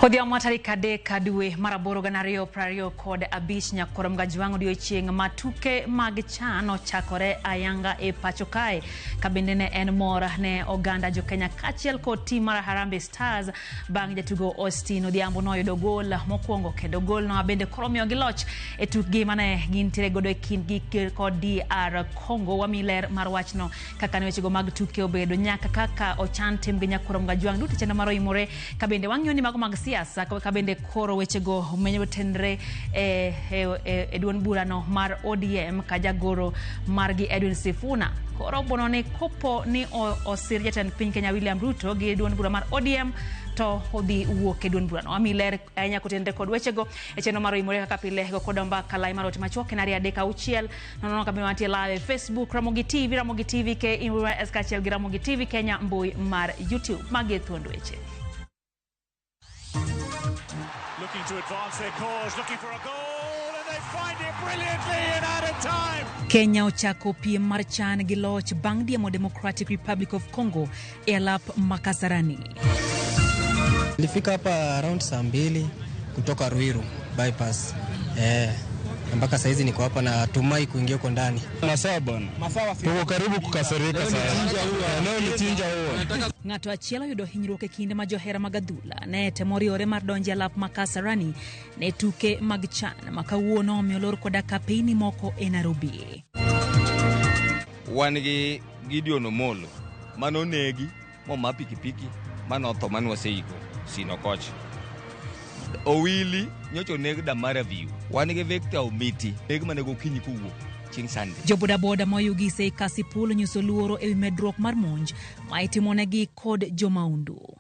Odhiambo ma tarik 3 dwe mar 8 2025 nyakoro Mgajwang' odiochieng' ma tuke mag CHAN ochakore ayanga e pacho kae ka bende ne en mor ne oganda jokenya kaachiel kod tim mar Harambee Stars bang' jatugo Austin Odhiambo noyudo gol mokwongo kendo gol no bende koro omiyogi loch e tukgi mane gintiere godo e kindgi kod DR Congo. Wami ler mar wachno kaka ne wechego mag tuke obedo nyaka kaka ochan timgi nyakoro Mgajwang' duto chenro mar oimore ka bende wang'iyo ni mago mag siasa ka bende koro wechego menyo tenre e duond burano mar ODM ka jagoro margi Edwin Sifuna koro bono ni kopo ni osir jatend piny Kenya William Ruto gi duond bura mar ODM to odhi wuok e duond burano. Ami ler ahinya kotenre kod wechego e chenro mar oimore kaka pile go kod ombaka lai mar ote machuok en 2 3 6 0 kabende wantie live e Facebook Ramogi TV, Ramogi TV ke S kaachiel gi Ramogi TV Kenya mbui mar YouTube. Magi e thuond weche. Looking to advance their cause, looking for a goal, and they find it brilliantly in added time. Kenya ochako piem mar CHAN gi loch bang' diemo Democratic Republic of Congo e alap ma Kasarani. Nilifika hapa around saa 2 kutoka Ruiru bypass. Mpaka saizi niko hapa na tumai kuingia huko ndani. Masaa bwana. Tuko karibu kukasirika sasa. Leo ni chinja huo. Ng'ato achiel oyudo hinyruok e kinde ma johera mag adhula ne temo riwore mar donjo e alap ma Kasarani ne tuke mag CHAN ma kawuono omiyo olor koda kapeini moko e Nairobi. Wan gi Gideon Omolo mano negi moma pikipiki mano otho mano waseiko Sino kocha. Owili nyocha oneg Damara View. Wan gi Victor Omiti neg mana gokinyi kowuok chieng' Sunday. Jo bodaboda moyugise e Kasipul onyiso luoro ewi medruok mar monj ma itimonegi kod jomaundu.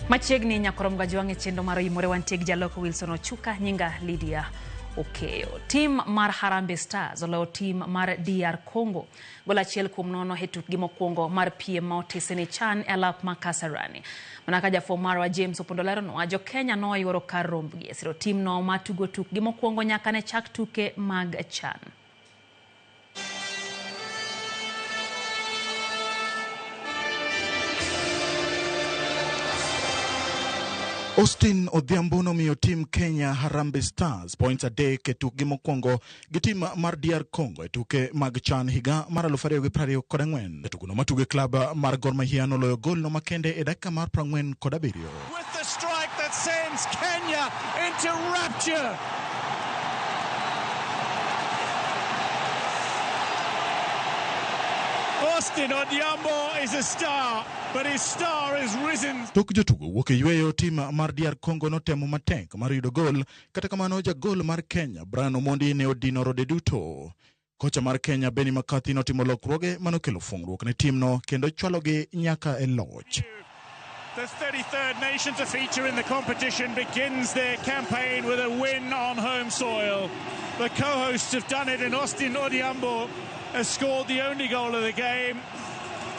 Machiegni nyakoro Mgajwang' e chenro mar oimore wantie gi jaloko Wilson Ochuka, nyinga Lydia Okeyo. Tim mar Harambee Stars oloyo tim mar DR Congo gol 1-0 e tukgi mokwongo mar piem ma otese ne CHAN e alap ma Kasarani. Mana ka jafwambo marwa James Opondo leronwa, jo Kenya noyuoro kar rombgi e siro timno ma tugo tukgi mokwongo nyaka ne chak tuke mag CHAN. Austin Odhiambo nomiyo tim Kenya Harambee Stars points 3 e tukgi mokwongo gi tim mar DR Congo e tuke mag CHAN higa mar 2024. Jatugono matugo e klab mar Gor Mahia noloyo golno makende e dakika mar 47. With the strike that sends Kenya into rapture. Austin Odhiambo is a star, but his star is risen. Tok jotugo wuok e yweyo, tim mar DR Congo notemo matek mar yudo gol, kata kamano jagol mar Kenya Brian Omondi ne odino rode duto. Kocha mar Kenya Benni McCarthy notimo lokruoge manokelo fungruok ne timno kendo chwalogi nyaka e loch. The 33rd nation to feature in the competition begins their campaign with a win on home soil. The co-hosts have done it, and Austin Odhiambo has scored the only goal of the game.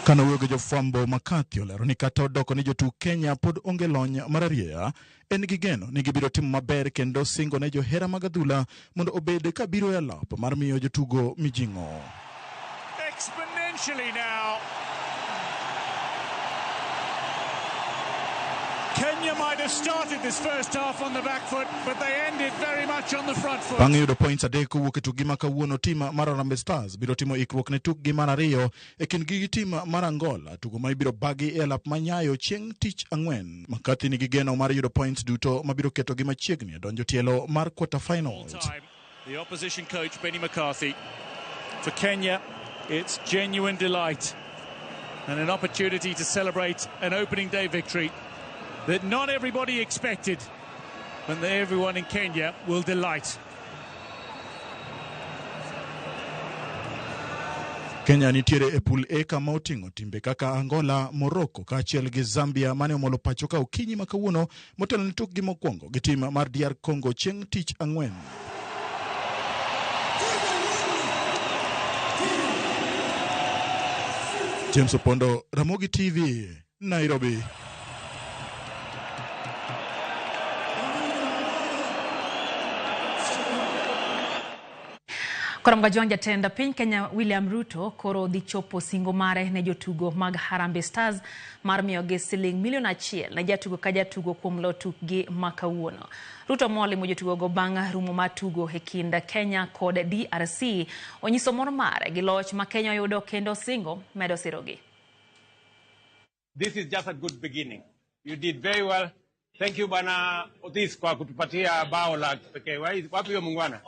Kano wuoyo gi jofwambo, McCarthy olero ni kata odoko ni jotug Kenya pod onge lony mar arieya, en gi geno ni gibiro timo maber kendo singo ne johera mag adhula mondo obed ka biro e alap mar miyo jotugo mijing'o. Exponentially now. Kenya might have started this first half on the back foot, but they ended very much on the front foot. Bang' yudo points 3 kowuok e tukgi ma kawuono, tim mar Harambee Stars biro timo ikruok ne tukgi mar 2 e kindgi gi tim mar Angola, tugo ma ibiro bagi e alap ma Nyayo chieng' tich ang'wen. McCarthy nigi geno mar yudo points duto mabiro ketogi machiegni e donjo tielo mar quarter finals. The opposition coach Benni McCarthy. For Kenya, it's genuine delight and an opportunity to celebrate an opening day victory that not everybody expected, but that everyone in Kenya will delight. Kenya nitiere e pool A kama oting'o timbe kaka Angola, Morocco kaachiel gi Zambia mane omolo pacho ka okinyi ma kawuono motelo ne tukgi mokwongo gi tim mar DR Congo chieng' tich ang'wen. James Opondo, Ramogi TV, Nairobi. Koro Mgajwang' jatend piny Kenya William Ruto koro dhi chopo singo mare ne jotugo mag Harambee Stars mar miyogi siling milion 1 ne jatugo ka jatugo kuom lo tukgi ma kawuono. Ruto molimo jotugogo bang' rumo mar tugo e kind Kenya kod DRC onyiso mor mare gi loch ma Kenya oyudo kendo singo medo sirogi. This is just a good beginning. You did very well. Thank you, Bwana Otis, kwa kutupatia bao la kipekee. Wapi huyo muungwana?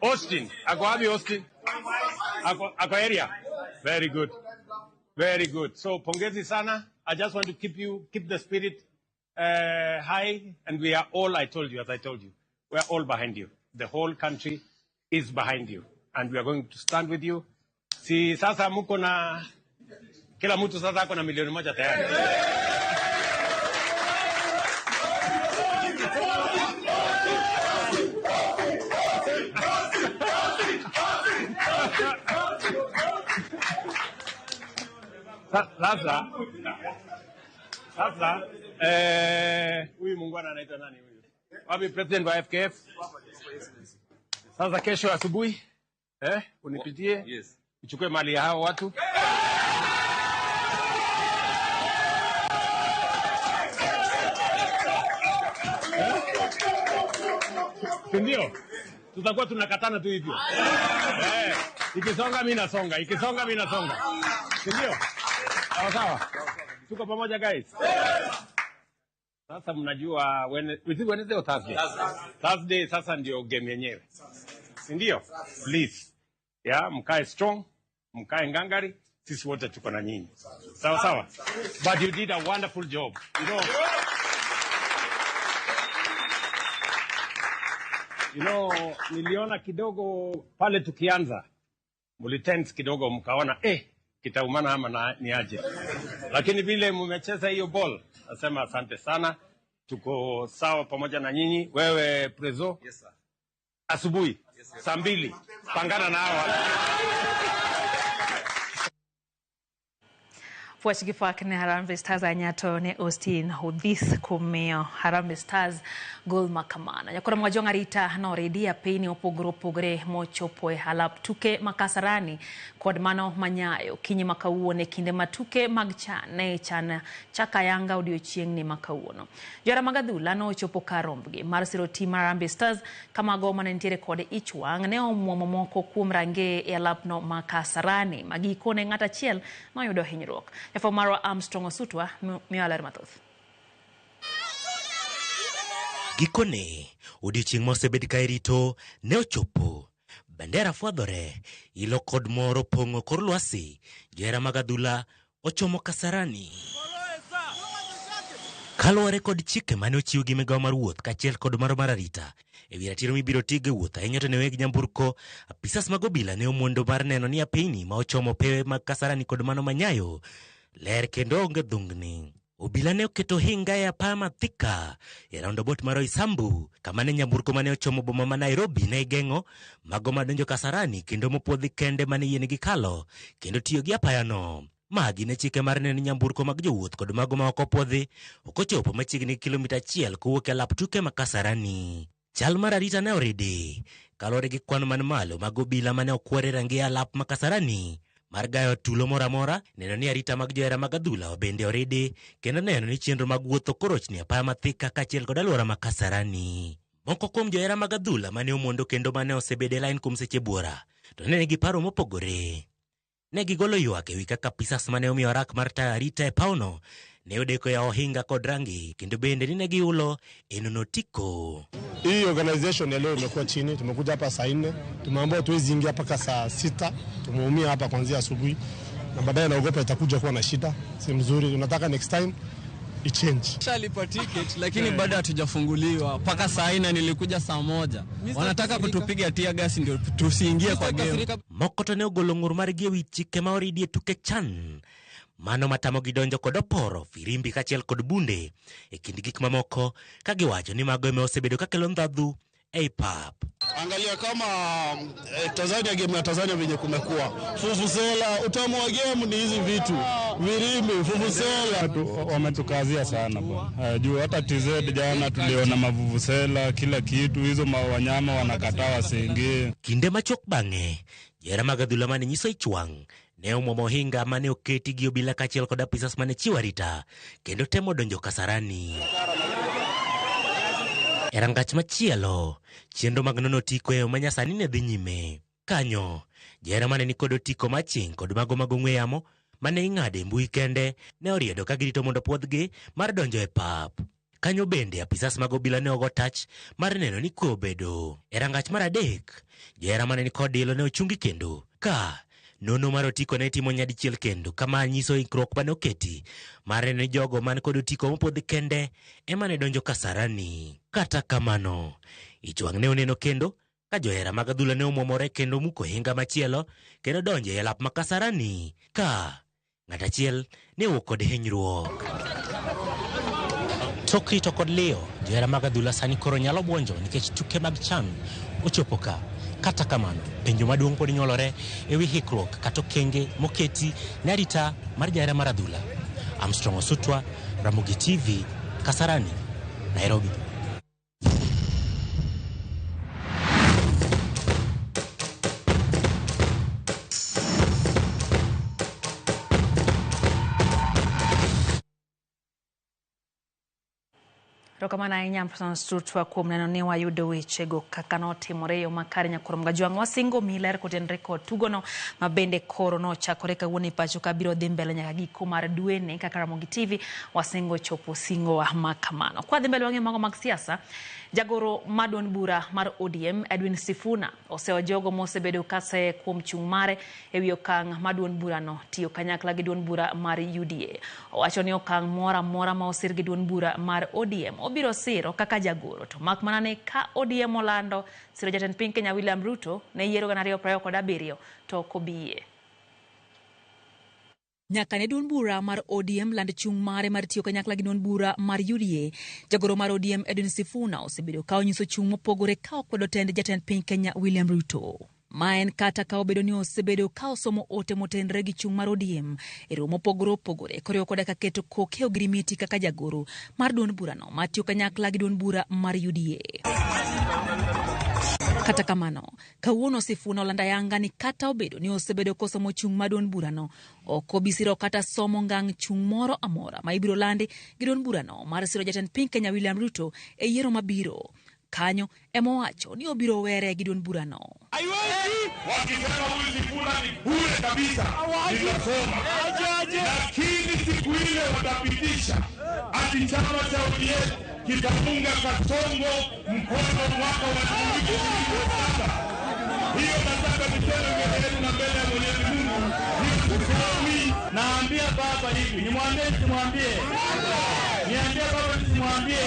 Austin. Ako wapi Austin? Ako area. Very good. Very good. So pongezi sana. I just want to keep the spirit high, and we are all, I told you, as I told you, we are all behind you. The whole country is behind you, and we are going to stand with you. Si sasa muko na kila mtu sasa ako na milioni 1 tayari. Sasa huyu muungwana anaitwa nani huyu? Wapi president wa FKF? Sasa kesho asubuhi unipitie. Yes. Uchukue mali ya hao watu. Si ndio? Tutakuwa tunakatana tu hivyo. Ikisonga mimi nasonga, ikisonga mimi nasonga. Si ndio? Sawa sawa. Tuko pamoja, guys. Sasa mnajua Wednesday or Thursday? Thursday sasa ndio game yenyewe. Si ndio? Please. Yeah, mkae strong, mkae ngangari, sisi wote tuko na nyinyi. Sawa sawa. But you did a wonderful job. Niliona kidogo pale tukianza mlitense kidogo, mkaona kitaumana ama na, ni aje. Lakini vile mmecheza hiyo ball, nasema asante sana. Tuko sawa pamoja na nyinyi. Wewe Prezo? Yes, sir. Asubuhi saa 2 pangana na hawa. Puoch gi pak ne Harambee Stars ahinya to ne Austin Odhis kuom miyo Harambee Stars gol ma kamano. Nyakoro Mwajong' arita noridi apeyni opogore opogore mochopo e alap tuke ma Kasarani kod mano manyayo kinyi ma kawuono e kinde ma tuke mag CHAN ne chan chaka yanga odiochieng'ni ma kawuono. Johera mag adhula nochopo kar rombgi mar siro tim mar Harambee Stars kamago mane nitiere kod ich wang' ne omuomo moko kuom rangeye e alapno ma Kasarani ma gikone ng'at achiel noyudo hinyruok. Jafwambo marwa Armstrong Osutwa miyo ler mathoth. Gikone, odiochieng' mosebed ka irito ne ochopo. Bendera fwadhore, ilo kod mor opong'o kor lwasi. Johera mag adhula ochomo Kasarani. Kaluwore kod chike mane ochiw gi migawo mar wuoth kaachiel kod maro mar arita e wi ratiro mibiro tigo e wuoth ahinya to ne weg nyamburko, apisas mag obila ne omondo mar neno ni apeyni ma ochomo pewe mag Kasarani kod mano manyayo ler kendo onge dhungni. Obila ne oketo hinga e apaya ma Thika e roundabout mar Roysambu kama ne nyamburko mane ochomo boma ma Nairobi ne igeng'o mago madonjo Kasarani kendo mopuodhi kende mane yienegi kalo kendo tiyo gi apayano. Magi ne chike mar neno ni nyamburko mag jowuoth kod mago ma ok opuodhi ok ochopo machiegni gi kilomita 1 kowuok e alap tuke ma Kasarani. Chal mar arita ne oridi kaluwore gi kwan man malo mag obila mane okwor e rangeye alap ma Kasarani mar gayo tulo moro amora, neno ni arita mag johera mag adhula bende oridi kendo neno ni chenro mag wuoth ok orochni apaya ma Thika kaachiel kod alwora ma Kasarani. Moko kuom johera mag adhula mane omondo kendo mane osebedo e lain kuom seche buora to ne nigi paro mopogore. Ne gigolo ywak ewi kaka apisas mane omiyo rak mar tayo arita e pawno ne odeko yawo ohinga kod rangi kendo bende ni ne giulo e nono otiko. Hii organization ya leo imekuwa chini. Tumekuja hapa saa 4, tumeambiwa tuwezi ingia mpaka saa 6. Tumeumia hapa kuanzia asubuhi, na baadaye naogopa itakuja kuwa na shida, si mzuri. Tunataka next time ichange. Shalipa ticket lakini bado hatujafunguliwa mpaka saa 4. Nilikuja saa 1. Wanataka kutupiga tear gas ndio tusiingie kwa game. Moko to ne ogolo ng'ur margi ewi chike ma oridi e tuke CHAN mano matamogi donjo kod oporo, firimbi kaachiel kod bunde e kind gik mamoko ka giwacho ni mago ema osebedo kakelo ndhadhu ei pap. Angalia kama Tanzania, game ya Tanzania venye kumekuwa vuvuzela, utamu wa game ni hizi vitu virimbi, vuvuzela. Wametukazia sana bwana. Juu hata TZ jana tuliona mavuvuzela kila kitu, hizo wanyama wanakataa wasiingie. Kinde machuok bang'e, johera mag adhula mane nyiso ich wang' ne omwomo ohinga mane oketi gi obila kaachiel kod apisas mane chiwo arita kendo temo donjo Kasarani. E rangach machielo, chenro mag nono otiko e yo manyasani ne dhi nyime. Kanyo, johera mane nikod otiko maching' kod mago mag ong'we yamo mane ing'ado e mbui kende ne oriedo ka girito mondo puodhgi mar donjo e pap. Kanyo bende apisas mag obila ne ogo tach mar neno ni kwe obedo. E rangach mar adek, johera mane nikod ilo ne ochungi kendo ka nono mar otiko ne itimo nyadichiel kendo kama nyiso ikruok mane oketi mar neno ni jogo man kod otiko mopodhi kende ema ne donjo Kasarani. Kata kamano, ich wang' ne oneno kendo ka johera mag adhula ne omwomore kendo muko ohinga machielo kendo donjo e lap ma Kasarani ka ng'at achiel ne owuok kod hinyruok. Tok rito kod liyo, johera mag adhula sani koro nyalo buonjo nikech tuke mag CHAN ochopo ka. Kata kamano, penjo maduong' pod nyuolore e wi hikruok kata okenge moketi ne arita mar jahera mar adhula. Armstrong Osutwa, Ramogi TV, Kasarani, Nairobi. Erokamano ahinya Armstrong Osutwa kuom neno ni wayudo wechego kaka notimore e yo makare. Nyakurom Gajwang' wasingo miyi ler kotenore kod tugono ma bende koro nochakore kawuono e pacho ka biro dhi mbele nyaka giko mar dweni kaka Ramogi TV wasingo chopo singowa ma kamano. Kwa dhi mbele wang'e mago mag siasa, jagoro ma duond bura mar ODM Edwin Sifuna osewa jogo mosebedo kaseye kuom chung' mare ewi okang' ma duond burano tiyo kanyakla gi duond bura mar UDA. Owacho ni okang' moro amora ma osir gi duond bura mar ODM obiro siro kaka jagoro, to mak mana ni ka ODM olando siro jatend piny Kenya William Ruto ne yiero 2027 to ok obi yie. Nyaka ne duond bura mar ODM land chung' mare mar tiyo kanyakla gi duond bura mar UDA, jagoro mar ODM Edwin Sifuna osebedo ka onyiso chung' mopogore ka okwedo tend jatend piny Kenya William Ruto. Ma en kata ka obedo ni osebedo ka osomo ote motenre gi chung' mar ODM e romo mopogore opogore koriwo koda ka keto koke ogirimiti kaka jagoro mar duond burano matiyo kanyakla gi duond bura mar UDA. Kata kamano, kawuono Sifuna olando ayanga ni kata obedo ni osebedo kosomo chung' mar duond burano, ok obi siro kata somo ngang' chung' moro amora ma ibiro landi gi duond burano mar siro jatend piny Kenya William Ruto e yiero mabiro. Kanyo ema owacho ni obiro were gi duond burano. Wakisema huyu Sifuna ni bure kabisa, nitasoma, lakini siku ile watapitisha ati chama cha ODM kitaunga Kasongo mkono mwaka wa 2027. Hiyo nataka niseme mbele yenu na mbele ya Mwenyezi Mungu, hiyo sisomi. Naambia baba hivi, nimwambie nisimwambie? Niambie baba nisimwambie?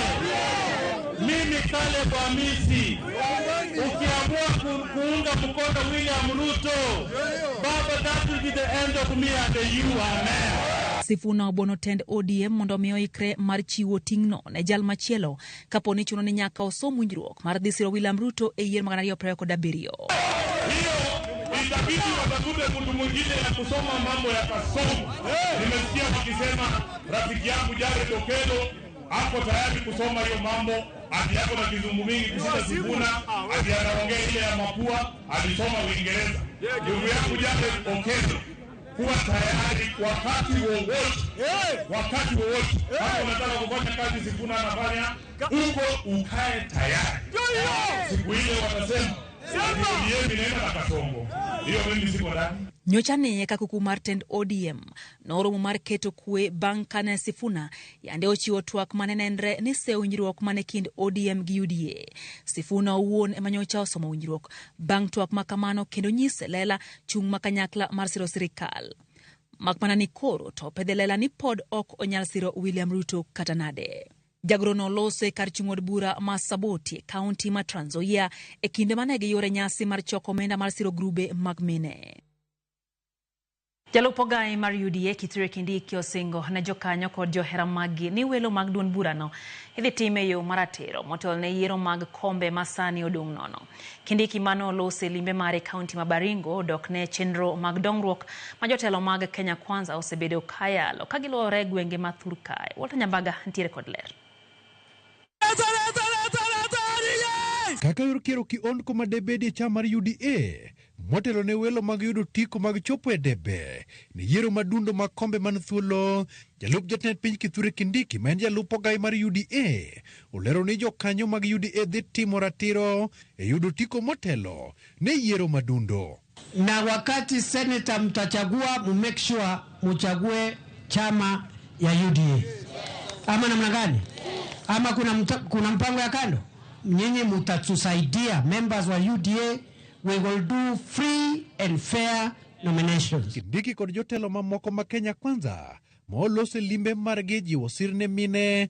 Mimi Caleb Amisi, ukiamua kuunga mkono William Ruto, baba, that will be the end of me and you, amen. Sifuna obuono tend ODM mondo mi oikre mar chiwo ting'no ne jal machielo kapo ni chuno ni nyaka osom winjruok mar dhi siro William Ruto e yiero mag 2027. Itabidi watafute mtu mwingine ya kusoma mambo ya Kasongo. Nimesikia wakisema rafiki yangu Jared Okello ako tayari kusoma hiyo mambo, ati yako na kizungu mingi kushinda Sifuna, ati anaongea ile ya mapua, alisoma Uingereza. Ndugu yangu Jared Okello, kuwa tayari wakati wowote, wakati wowote. Kama unataka kufanya kazi Sifuna anafanya, uko ukae tayari. Siku ile watasema ODM inaenda na Kasongo. Hiyo mimi siko ndani. Nyocha ne ka kuku mar tend ODM noromo mar keto kwe bang' kane Sifuna yande ochiwo twak mane nenre ni seyo winjruok mane kind ODM gi UDA. Sifuna owuon ema nyocha osomo winjruok bang' twak ma kamano kendo nyise lela chung' ma kanyakla mar siro sirikal. Mak mana ni koro to pedhe lela ni pod ok onyal siro William Ruto kata nade. Jagoro no loso e kar chung' od bura ma Saboti e kaunti ma Trans Nzoia e kinde mane giyuore nyasi mar choko omenda mar siro grube mag mine. Jalup ogai mar UDA Kithure Kindiki osingo ne jokanyo kod johera maggi ni welo mag duond burano idhi tim e yo maratiro motelo ne yiero mag kombe ma sani odong' nono. Kindiki mane oloso e limbe mare e kaunti ma Baringo odok ne chenro mag dongruok ma jotelo mag Kenya Kwanza osebedo kayalo ka giluwore e gwenge ma thur kae. Walter Nyambaga ntiere kod ler. Kaka yor kiero kiondko ma debedi e chama mar UDA motelo ne welo mag yudo tiko mag chopo e debe ne yiero madundo mag kombe man thuolo, jalup jatend piny Kithure Kindiki ma en jalup ogai mar UDA olero ni jokanyo mag UDA dhi timo ratiro e yudo tiko motelo ne yiero madundo. Na wakati seneta mtachagua, mumake sure muchague chama ya UDA ama namna gani? Ama kuna mpango ya kando? Nyinyi mutatusaidia members wa UDA, we will do free and fair nominations. Kindiki kod jotelo mamoko ma Kenya Kwanza ma oloso e limbe margi jiwo sir ne mine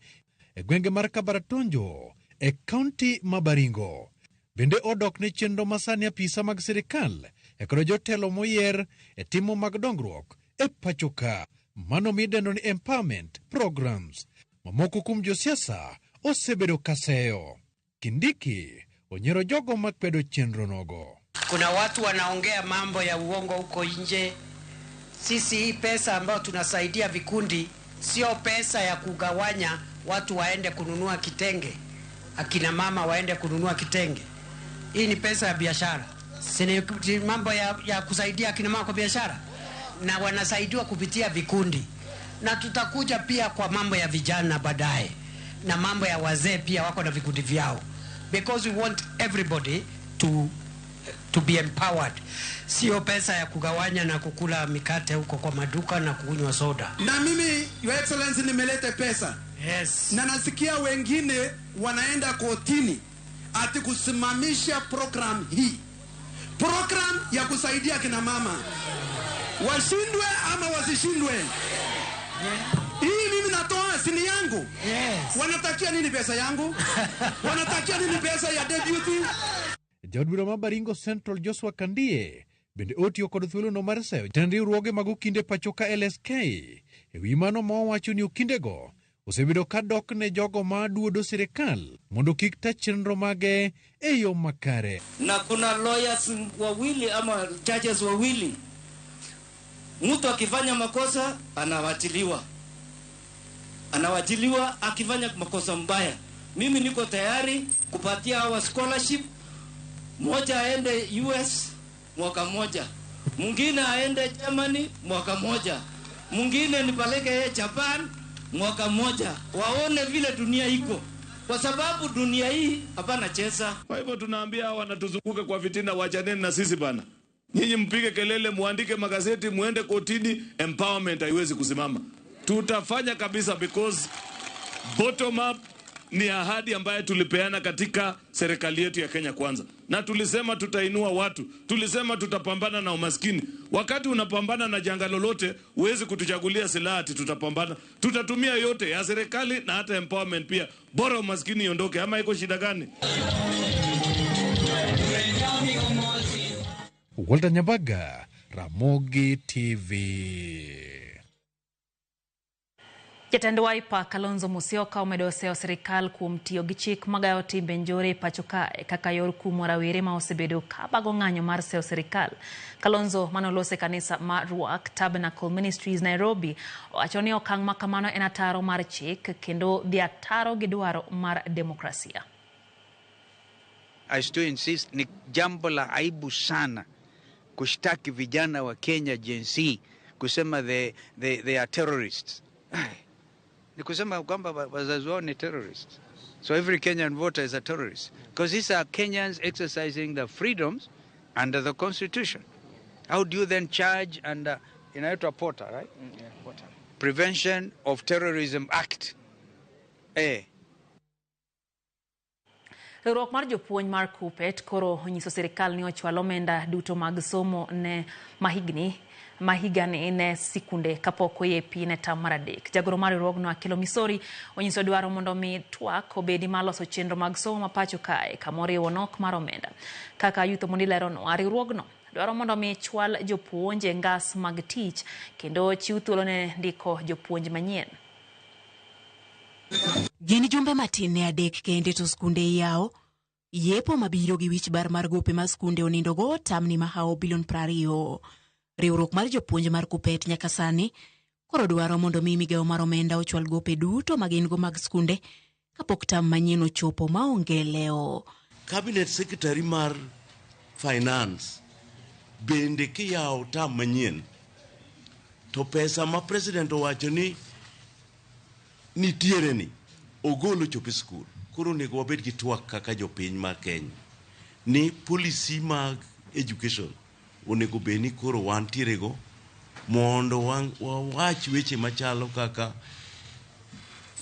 e gwenge mar Kabaratonjo e kaunti ma Baringo. Bende odok ne chenro ma sani apisa mag sirikal e kod jotelo moyier e timo mag dongruok e pachoka mano midendo ni empowerment programs mamoko kuom josiasa osebedo kaseyo. Kindiki onyiero jogo makwedo chenro nogo. Kuna watu wanaongea mambo ya uongo huko nje. Sisi hii pesa ambayo tunasaidia vikundi sio pesa ya kugawanya watu waende kununua kitenge, akina mama waende kununua kitenge. Hii ni pesa ya biashara, si ni mambo ya kusaidia akina mama kwa biashara, na wanasaidiwa kupitia vikundi. Na tutakuja pia kwa mambo ya vijana baadaye, na mambo ya wazee pia wako na vikundi vyao, because we want everybody to be empowered. Sio pesa ya kugawanya na kukula mikate huko kwa maduka na kunywa soda. Na mimi, Your Excellency, nimeleta pesa. Yes. Na nasikia wengine wanaenda kotini ati kusimamisha program hii. Program ya kusaidia kina mama. Washindwe ama wasishindwe. Hii mimi natoa sini yangu. Yes. Wanatakia nini pesa yangu? Wanatakia nini pesa ya deputy? Jaod bura ma Baringo Central Joshua Kandie bende otiyo kod thuolono mar seyo jatend riwruoge mag okinde pachoka LSK e wi mano ma owacho ni okindego osebedo ka dok ne jogo ma duodo sirikal mondo kik ta chenro mage e yo makare. Na kuna lawyers wawili ama judges wawili, mtu akifanya makosa anawachiliwa, anawachiliwa akifanya makosa mbaya. Mimi niko tayari kupatia hawa scholarship, moja aende US mwaka moja, mwingine aende Germany mwaka moja, mwingine nipeleke yeye Japan mwaka moja, waone vile dunia iko, kwa sababu dunia hii hapana cheza. Kwa hivyo tunaambia hawa wanatuzunguka kwa fitina, wachaneni na sisi bana. Nyinyi mpige kelele, muandike magazeti, muende kotini, empowerment haiwezi kusimama. Tutafanya kabisa because bottom up ni ahadi ambayo tulipeana katika serikali yetu ya Kenya Kwanza. Na tulisema tutainua watu, tulisema tutapambana na umaskini. Wakati unapambana na janga lolote, huwezi kutuchagulia silaha ati tutapambana. Tutatumia yote ya serikali na hata empowerment pia. Bora umaskini iondoke, ama iko shida gani? Walter Nyambaga, Ramogi TV. Jatend Wiper Kalonzo Musyoka omedo seyo sirikal kuom tiyo gi chik magayo timbe njore pacho kae kaka yor kumo rawere ma osebedo kabago ng'anyo mar seyo sirikal. Kalonzo manolose kanisa mar Ruach Tabernacle Ministries Nairobi owacho ni okang' ma kamano en ataro mar chik kendo dhi ataro gi dwaro mar demokrasia. I still insist, ni jambo la aibu sana kushtaki vijana wa Kenya Gen Z kusema they are terrorists. Ni kusema kwamba wazazi wao ni terrorists. So every Kenyan voter is a terrorist. Because these are Kenyans exercising their freedoms under the Constitution. How do you then charge under, inaitwa POTA, right? Yeah, POTA. Prevention of Terrorism Act. Riwruok mar jopuonj mar Kuppet koro onyiso sirikal ni ochwal omenda duto mag somo ne mahigni mahigani ne sikunde kapok oyepi ne tam mar adek. Jagoro mar riwruogno Akelo Misori onyiso dwaro mondo mi twak obedi mar loso chenro mag somo ma pacho kae kamoriwo nok mar omenda. Kaka Youth Omondi leronwa, riwruogno Dwaro mondo mi chwal jopuonj e ngas mag tich kendo chiw thuolo ne ndiko jopuonj manyien. Gin jumbe matin ne adek kende to skunde iyawo. Yepo mabiro gi wich bar mar gope ma skunde onindogo tamni mahawo bilion 20. Riwruok mar jopuonj mar Kuppet nyaka sani koro dwaro mondo mi migawo mar omenda ochwal gope duto ma gin go mag skunde kapok tam manyien ochopo maonge lewo. Cabinet Secretary mar Finance bende kiyawo tam manyien to pesa ma president owacho ni nitiere ni ogol ochop e skul. Koro onego wabed gi twak kaka jopiny mar Kenya ni policy mag education onego bed ni koro wantiere go mondo wawach weche machalo kaka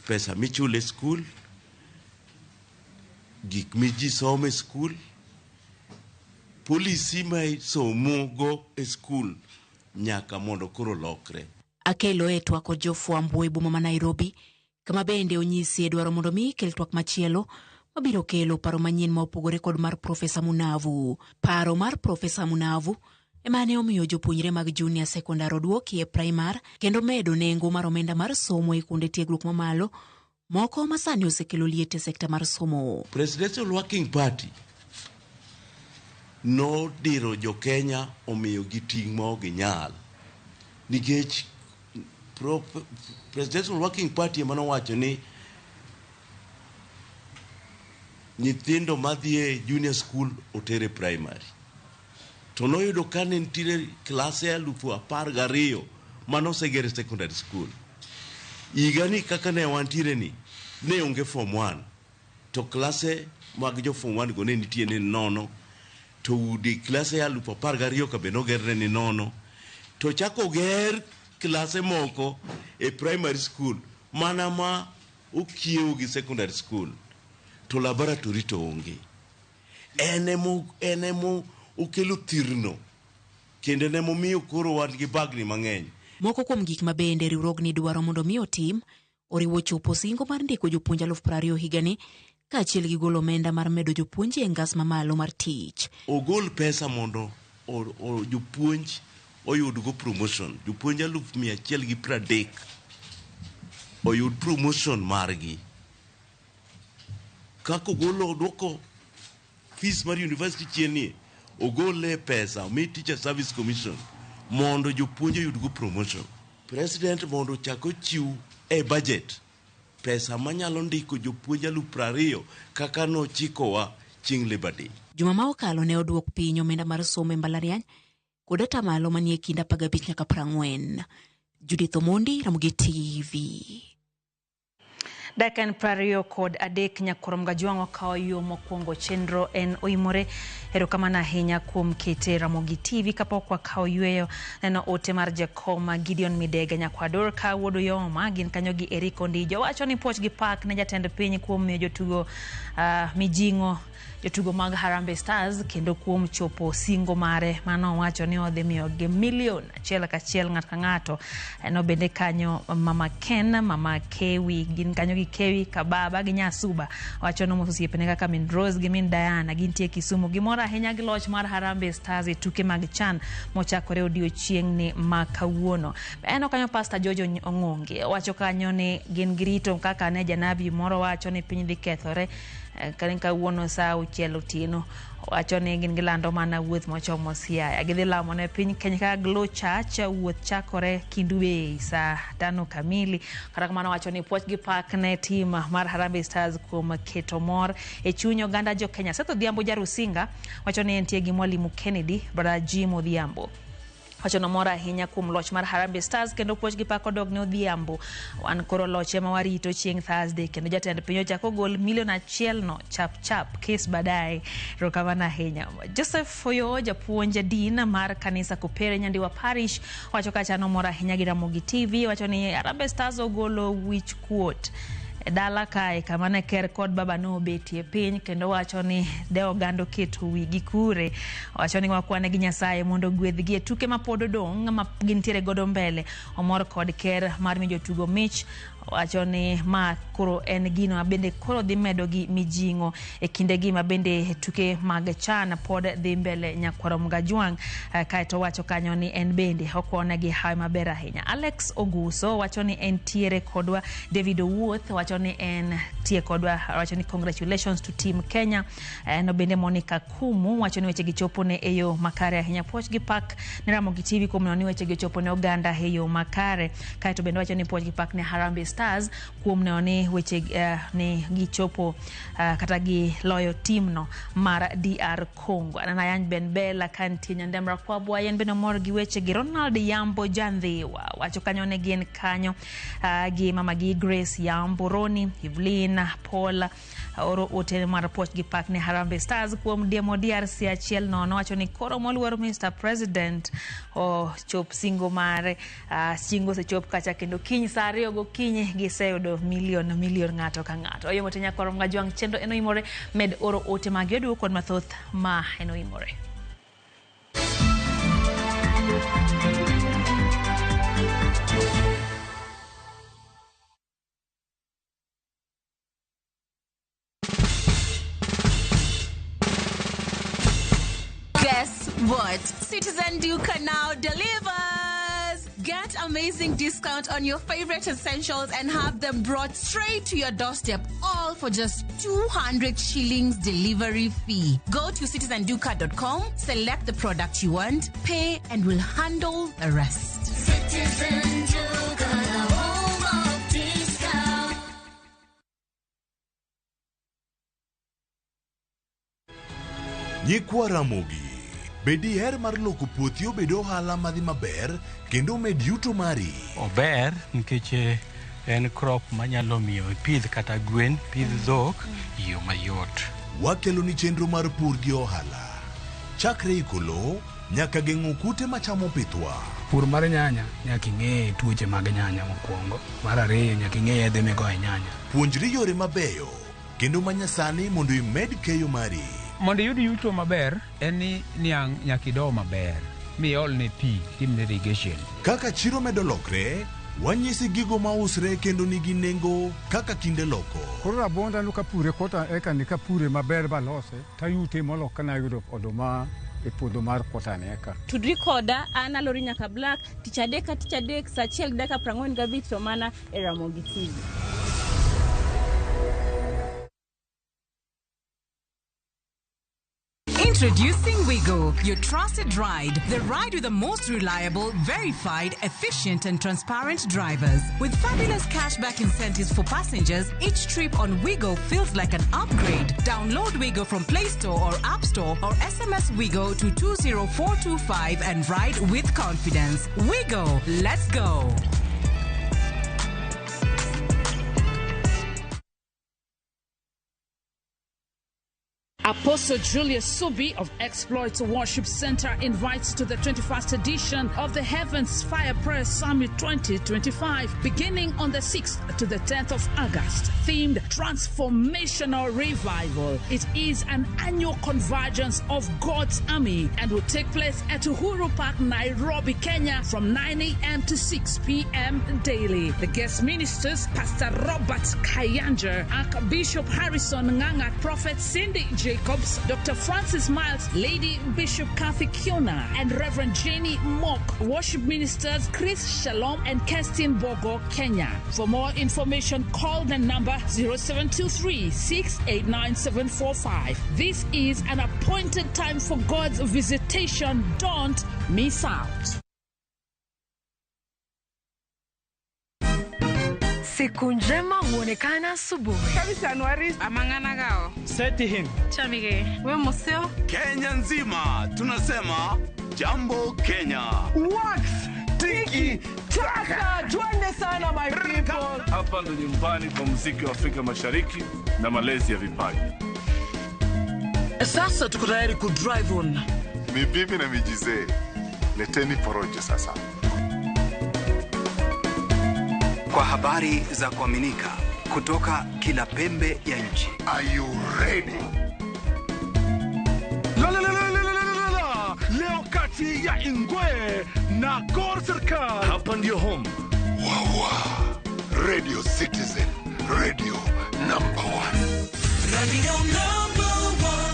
pesa michulo e skul, gik mi ji somo e skul, policy ma isomo go e skul nyaka mondo koro lokre. Akelo e twak kod jofwambo e boma ma Nairobi, kama bende onyisie dwaro mondo mi kel twak machielo mabiro kelo paro manyien ma opogore kod mar Profesa Munavu. Paro mar Profesa Munavu ema ne omiyo jopuonjre mag junior secondary oduoki e primar kendo medo nengo mar omenda mar somo e kuonde tiegruok mamalo moko ma sani osekelo liet e sekta mar somo. Presidential Working Party nodiro jo Kenya omiyo gi ting' ma ok ginyal nikech Presidential Working Party ema nowacho ni nyithindo madhi e junior school oter e primary. To noyudo ka ne nitiere klase 12,000 mane oseger e secondary school. Higani kaka ne wantiere ni, ne onge form 1. To klase mag jo form 1 go ne nitie ni nono. To udi klase 12,000 ka be nogerne ni nono. To chako ger klase moko e primary school mana ma okiewo gi secondary school. To laboratory to onge. En emo okelo thirno kendo en emomiyo koro wan gi bagni mang'eny. Moko kuom gik ma bende riwruogni dwaro mondo mi otim oriwo chopo singo mar ndiko jopuonj 20,000 higani kaachiel gi golo omenda mar medo jopuonj e ngas mamalo mar tich. Ogol pesa mondo jopuonj oyudgo promotion. Jopuonj 130,000 oyud promotion margi. Kaka ogolo odwoko fees mar university chien ni, ogole pesa omi Teacher Service Commission mondo jopuonj oyudgo promotion. President mondo ochak ochiw e budget pesa manyalo ndiko jopuonj 20,000 kaka nochikowa chieng' Labor Day. Juma ma okalo ne oduok piny omenda mar somo e mbalariany kod atamalo manie kind 15 nyaka 40. Judith Omondi, Ramogi TV. Dakika en 23 nyakorom Gajwang' okawo yo mokwongo chenro en oimore. Erokamano ahinya kuom kete Ramogi TV. Kapok wakawo yweyo, neno ote mar jakoma Gideon Midega Nyakwador ka wuod Uyoma gin kanyo gi Eric Ondijo wacho ni puoch gi pak ne jatend piny kuom miyo jotugo mijing'o jotugo mag Harambee Stars kendo kuom chopo singo mare mano owacho ni odhi miyogi milion achiel kachiel ng'ato ka ng'ato. No bende kanyo Mama Ken, Mama Kewi gin kanyo gi Kewi Kababa gi Nyasuba wacho ni omoso osiepene kaka min Rose gi min Diana gintie Kisumu. Gimor ahinya gi loch mar Harambee Stars e tuke mag CHAN mochakore odiochieng'ni ma kawuono. En kanyo Pastor George Ong'onge wacho kanyo ni gin girito kaka ne janabi moro wacho ni piny dhi kethore kawuono saa 6 otieno. Wacho ni gin gilando mana wuoth mochomo Siaya. Gidhi lamo ne piny Kenya kaka Glow Church wuoth chakore Kindu Bay saa 5 kamili. Kata kamano wacho ni puoch gi pak ne tim mar Harambee Stars kuom keto mor e chuny oganda jo Kenya. Seth Odhiambo Jarusinga wacho ni entie gi Mwalimu Kennedy Brother Jim Odhiambo. Wacho nomor ahinya kuom loch mar Harambee Stars kendo puoch gi pak odok ne Odhiambo. Wan koro loch ema warito chieng' Thursday kendo jatend piny ochako gol milion 1 no chap chap kes baadaye. Erokamano ahinya. Joseph Oyo japuonj din mar kanisa Kopere Nyandiwa Parish wacho kacha nomor ahinya gi Ramogi TV. Wacho ni Harambee Stars ogolo wich kuot e dala kae kama ne ker kod baba nobetie piny kendo wacho ni de oganda oketo wigi kure. Wacho ni wakwane gi Nyasaye mondo ogwedhgi e tuke ma pod odong' ma gintiere godo mbele. Omor kod ker mar miyo jotugo mich. Wacho ni ma koro en gino ma bende koro dhi medo gi mijing'o e kindegi ma bende tuke mag CHAN pod dhi mbele nyakwaro Mgajwang'. Kaeto wacho kanyo ni en bende okwonegi hawi maber ahinya. Alex Oguso wacho ni entiere kodwa. David Owuoth wacho ni en tie kodwa, wacho ni congratulations to team Kenya. No bende Monica Kumu wacho ni weche gi chopo ne e yo makare ahinya. Puoch gi pak ne Ramogi TV kuom neno ni weche gi ochopo ne oganda e yo makare. Kaeto bende wacho ni puoch gi pak ne Harambee Stars kuom neno ni weche ni gichopo kata giloyo timno mar DR Congo. Anena Ayany Ben Bella kantie Nyandemra Kwabwa, en bende omor gi weche gi. Ronald Yambo Jandhiwa wacho kanyo ne gin kanyo gi mama gi Grace Yambo, Roni, Evelyn, Paul oro ote mar puoch gi pak ne Harambee Stars kuom diemo DRC 1-0. Wacho ni koro moluor Mr President ochop singo mare, singo osechop kacha kendo kiny saa 2 gokinyi giseyudo milion ng'ato ka ng'ato. Oyomo te nyakwaro Mgajwang' chenro en oimore, med oro ote mag yoduo kod mathoth ma en oimore. Guess what? Citizen Duka now delivers! Get amazing discount on your favorite essentials and have them brought straight to your doorstep, all for just 200 shillings delivery fee. Go to citizenduka.com, select the product you want, pay, and we'll handle the rest. Citizen Duka, the home of discount. Nyikwa Ramogi, be diher mar loko puothi obed ohala madhi maber kendo med yuto mari? Ober nikech en crop manyalo miyo ipidh kata gwen, pidh dhok e yo mayot. Wakelo ni chenro mar pur gi ohala. Chakre iko lowo nyaka geng'o kute machamo pithwa. Pur mar nyanya nyaka ing'e tuoche mag nyanya mokwongo. Mar ariyo nyaka ing'e yedhe migoyo e nyanya. Puonjri yore mabeyo kendo manyasani mondo imed keyo mari. Mondo iyud yuto maber en ni niang' nyaka ido maber miolne pi, timne irrigation. Kaka chiro medo lokre, wanyisi gigo mausre kendo nigi nengo kaka kinde loko. Koro rabuonda no kapure kota eka ni kapure maber balose tayute molo kana yudo oduma e puodho mar kota ni eka. Tudri koda an Alori Nyaka Black tich adek ka tich adek saa 1:45 to mana e Ramogi TV. Introducing Wigo, your trusted ride. The ride with the most reliable, verified, efficient, and transparent drivers. With fabulous cashback incentives for passengers, each trip on Wigo feels like an upgrade. Download Wigo from Play Store or App Store or SMS Wigo to 20425 and ride with confidence. Wigo, let's go. Apostle Julius Subi of Exploits Worship Center invites to the 21st edition of the Heavens Fire Prayer Summit 2025, beginning on the 6th to the 10th of August, themed Transformational Revival. It is an annual convergence of God's army and will take place at Uhuru Park, Nairobi, Kenya, from 9 a.m. to 6 p.m. daily. The guest ministers, Pastor Robert Kayanja, Archbishop Harrison Nganga, Prophet Cindy Jacobs, Dr. Francis Miles, Lady Bishop Kathy Kiona, and Reverend Jenny Mock. Worship ministers Chris Shalom and Kerstin Bogo, Kenya. For more information, call the number 0723 689 745. This is an appointed time for God's visitation. Don't miss out. Siku njema huonekana asubuhi. Kenya nzima tunasema jambo Kenya. Wax tiki taka, twende sana my people. Hapa ndo nyumbani kwa muziki wa Afrika Mashariki na malezi ya vipaji. Sasa tuko tayari ku drive on. Ni bibi na mijizee. Leteni porojo sasa. Kwa habari za kuaminika kutoka kila pembe ya nchi. Are you ready? La la la la la la la. Leo kati ya Ingwe na Gor Serikal. Hapa ndio home. Wawa. Radio Citizen, radio number one. Radio number one.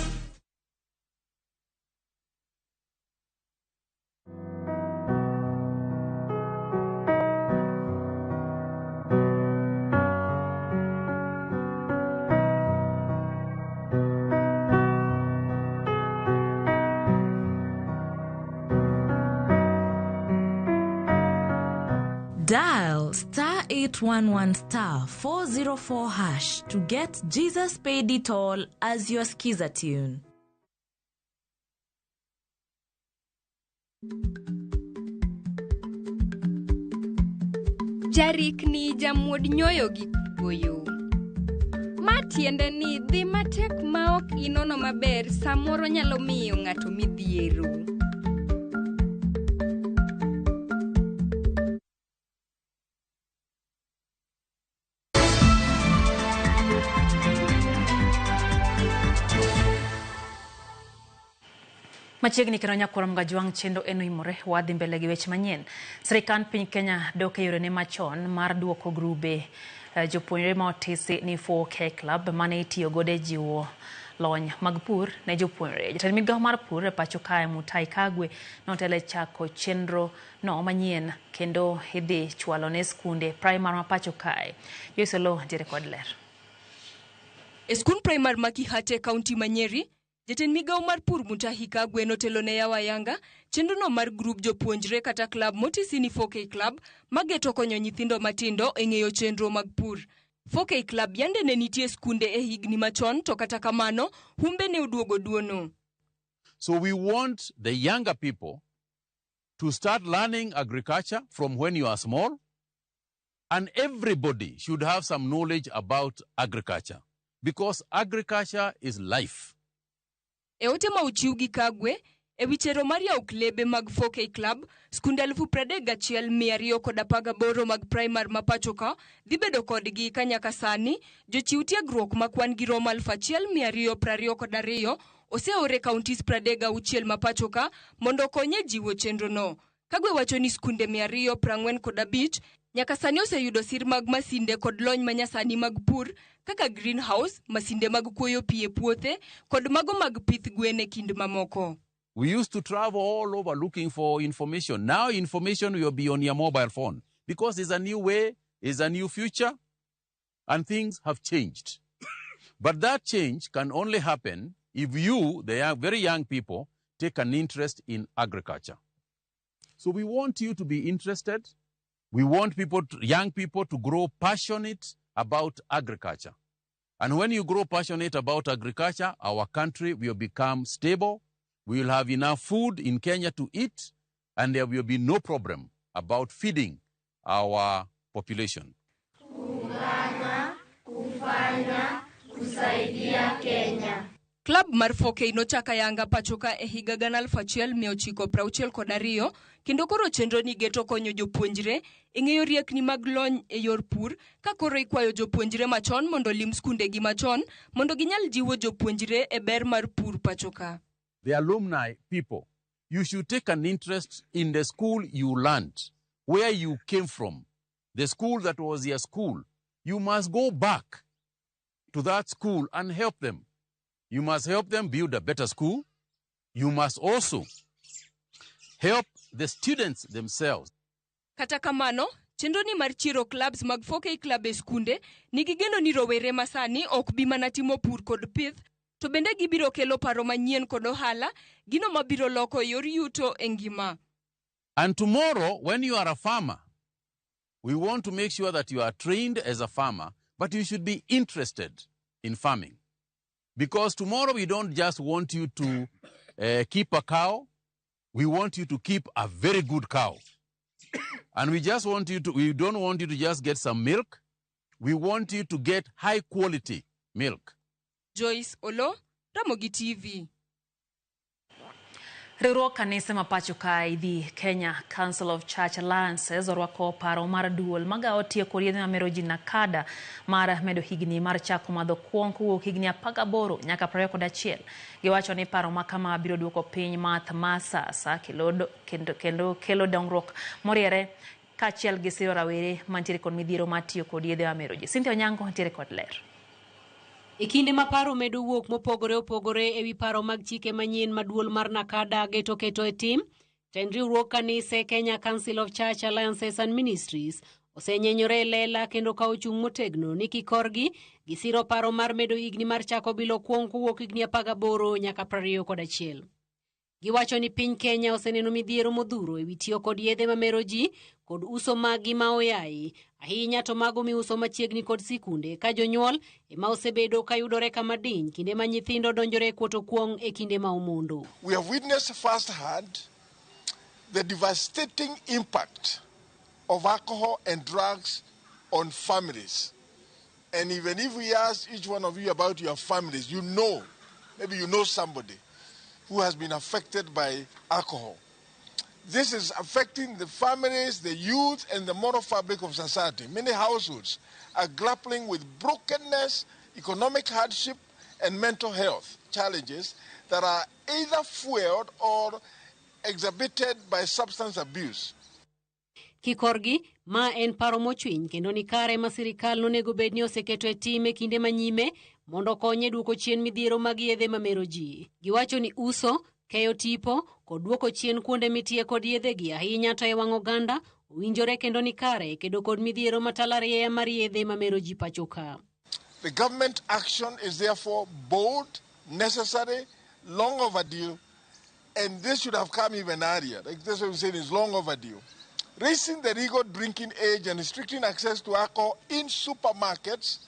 Dial star 811 star 404 hash to get Jesus Paid It All as your skiza tune. Jarikni jamuod nyoyo gi kuoyo. Ma tiende ni dhi matek maok inono maber samoro nyalo miyo ng'ato midhiero. Machiegni kendo nyakwar Mgajwang' chenro en oimore wadhi mbele gi weche manyien. Sirikand piny Kenya dok e yorene machon mar duoko grube jopuonjre ma otisi ni 4K Club mane itiyo godo e jiwo lony mag pur ne jopuonjre. Jatend migawo mar pur e pacho kae Mutahi Kagwe notelo e chako chenro no manyien kendo idhi chwalo ne skunde primar ma pacho kae. Joyce Oloo ntiere kod ler. E skund primar ma Kihate, kaunti ma Nyeri, jatend migawo mar pur Mutahi Kagwe notelo ne yawo ayanga chenrono mar grup jopuonjre kata klab motisi ni 4K Club mageto konyo nyithindo matindo e ng'eyo chenro mag pur. 4K Club yande ne nitie skunde e higni machon to kata kamano humbe ne oduogo duono. So we want the younger people to start learning agriculture from when you are small, and everybody should have some knowledge about agriculture because agriculture is life. E ote ma ochiw gi Kagwe, e wi chero mar yawo klebe mag 4K Club, skunde 31,218 mag primar ma pacho ka dhi bedo kodgi ka nyaka sani jochiw tiegruok ma kwan gi romo 1,222 oseor e counties 36 ma pacho ka mondo okony e jiwo chenrono. Kagwe wacho ni skunde 245 nyaka sani oseyudo sir mag masinde kod lony manyasani mag pur kaka greenhouse, masinde mag kuoyo pi e puothe kod mago mag pith gwen e kind mamoko. We used to travel all over looking for information. Now information will be on your mobile phone because it's a new way, it's a new future, and things have changed. But that change can only happen if you, the young, very young people, take an interest in agriculture. So we want you to be interested. We want people, young people to grow passionate about agriculture. And when you grow passionate about agriculture, our country will become stable. We will have enough food in Kenya to eat, and there will be no problem about feeding our population. Kuungana, kufanya, kusaidia Kenya. Klab mar 4K nochako ayanga pacho ka e higa 1962 kendo koro chenro ni geto konyo jopuonjre e ng'eyo riekni mag lony e yor pur ka koro ikwayo jopuonjre machon mondo olim skundegi machon mondo ginyal jiwo jopuonjre e ber mar pur pacho ka. The alumni people, you should take an interest in the school you learned, where you came from, the school that was your school. You must go back to that school and help them. You must help them build a better school. You must also help the students themselves. Kata kamano, chenro ni mar chiro clubs mag 4K Club e skunde nigi geno ni rowere masani ok bi mana timo pur kod pith, to bende gibiro kelo paro manyien kod ohala, gino mabiro loko yor yuto e ngima. And tomorrow, when you are a farmer, we want to make sure that you are trained as a farmer, but you should be interested in farming. Because tomorrow we don't just want you to keep a cow, we want you to keep a very good cow. And we just want you to, we don't want you to just get some milk, we want you to get high quality milk. Joyce Olo, Ramogi TV. Riwruok kanise ma pacho kae the Kenya Council of Church Alliances orwako paro mar duol magawo tieko yedhe mamero ji NACADA mar medo higni mar chako madho kuong kowuok higni 18 nyaka 21. Giwacho ni paro ma kama biro duoko piny math ma sasa kendo kelo dongruok moriere kaachiel gi siro rawere mantiere kod midhiero mar tiyo kod yedhe mamero ji. Cynthia Onyango nitiere kod ler. E kinde ma paro medo wuok mopogore opogore ewi paro mag chike manyien ma duol mar NACADA geto keto e tim, tend riwruog kanise Kenya Council of Church Alliances and Ministries osenyenyore e lela kendo kawo chung' motegno ni kikorgi gisiro paro mar medo higni mar chako bilo kuong kowuok higni 18 nyaka 21. Giwacho ni piny Kenya oseneno midhiero modhuro ewi tiyo kod yedhe mamero ji kod uso maggi ma oyayi, ahinya to mago miuso machiegni kod sikunde ka jonyuol ema osebedo ka yudore kama diny kinde ma nyithindo donjore e kuoto kuong' e kinde ma omondo. We have witnessed firsthand the devastating impact of alcohol and drugs on families. And even if we ask each one of you about your families, you know, maybe you know somebody who has been affected by alcohol. This is affecting the families, the youth, and the moral fabric of society. Many households are grappling with brokenness, economic hardship, and mental health challenges that are either fueled or exacerbated by substance abuse. Kikorgi, ma en paro mochwiny kendo ni kare ma sirikal nonego bed ni oseketo e tim e kinde manyime mondo okony e duoko chien midhiero mag yedhe mamero ji. Giwacho ni uso, keyo tipo kod duoko chien kuonde mitiye kod yedhegi ahinya to e wang' oganda owinjore kendo ni kare kedo kod midhiero matalariaya mar yedhe mamero ji pacho ka. The government action is therefore bold, necessary, long overdue, and this should have come even earlier. Like this what we're saying is long overdue. Raising the legal drinking age and restricting access to alcohol in supermarkets,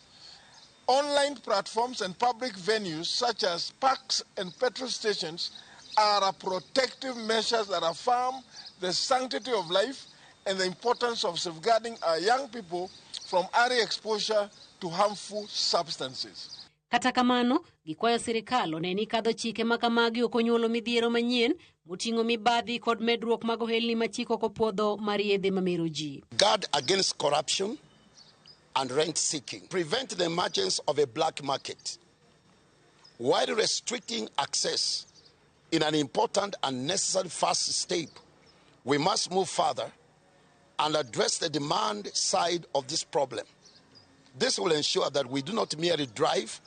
online platforms, and public venues such as parks and petrol stations are a protective measures that affirm the sanctity of life and the importance of safeguarding our young people from early exposure to harmful substances. Kata kamano, gikwayo sirikal one ni kadho chike ma kamagi ok onyuolo midhiero manyien moting'o mibadhi kod medruok mag ohelni ma chik ok opuodho mar yedhe mamero ji. Guard against corruption and rent seeking. Prevent the emergence of a black market while restricting access in an important and necessary first step. We must move further and address the demand side of this problem. This will ensure that we do not merely drive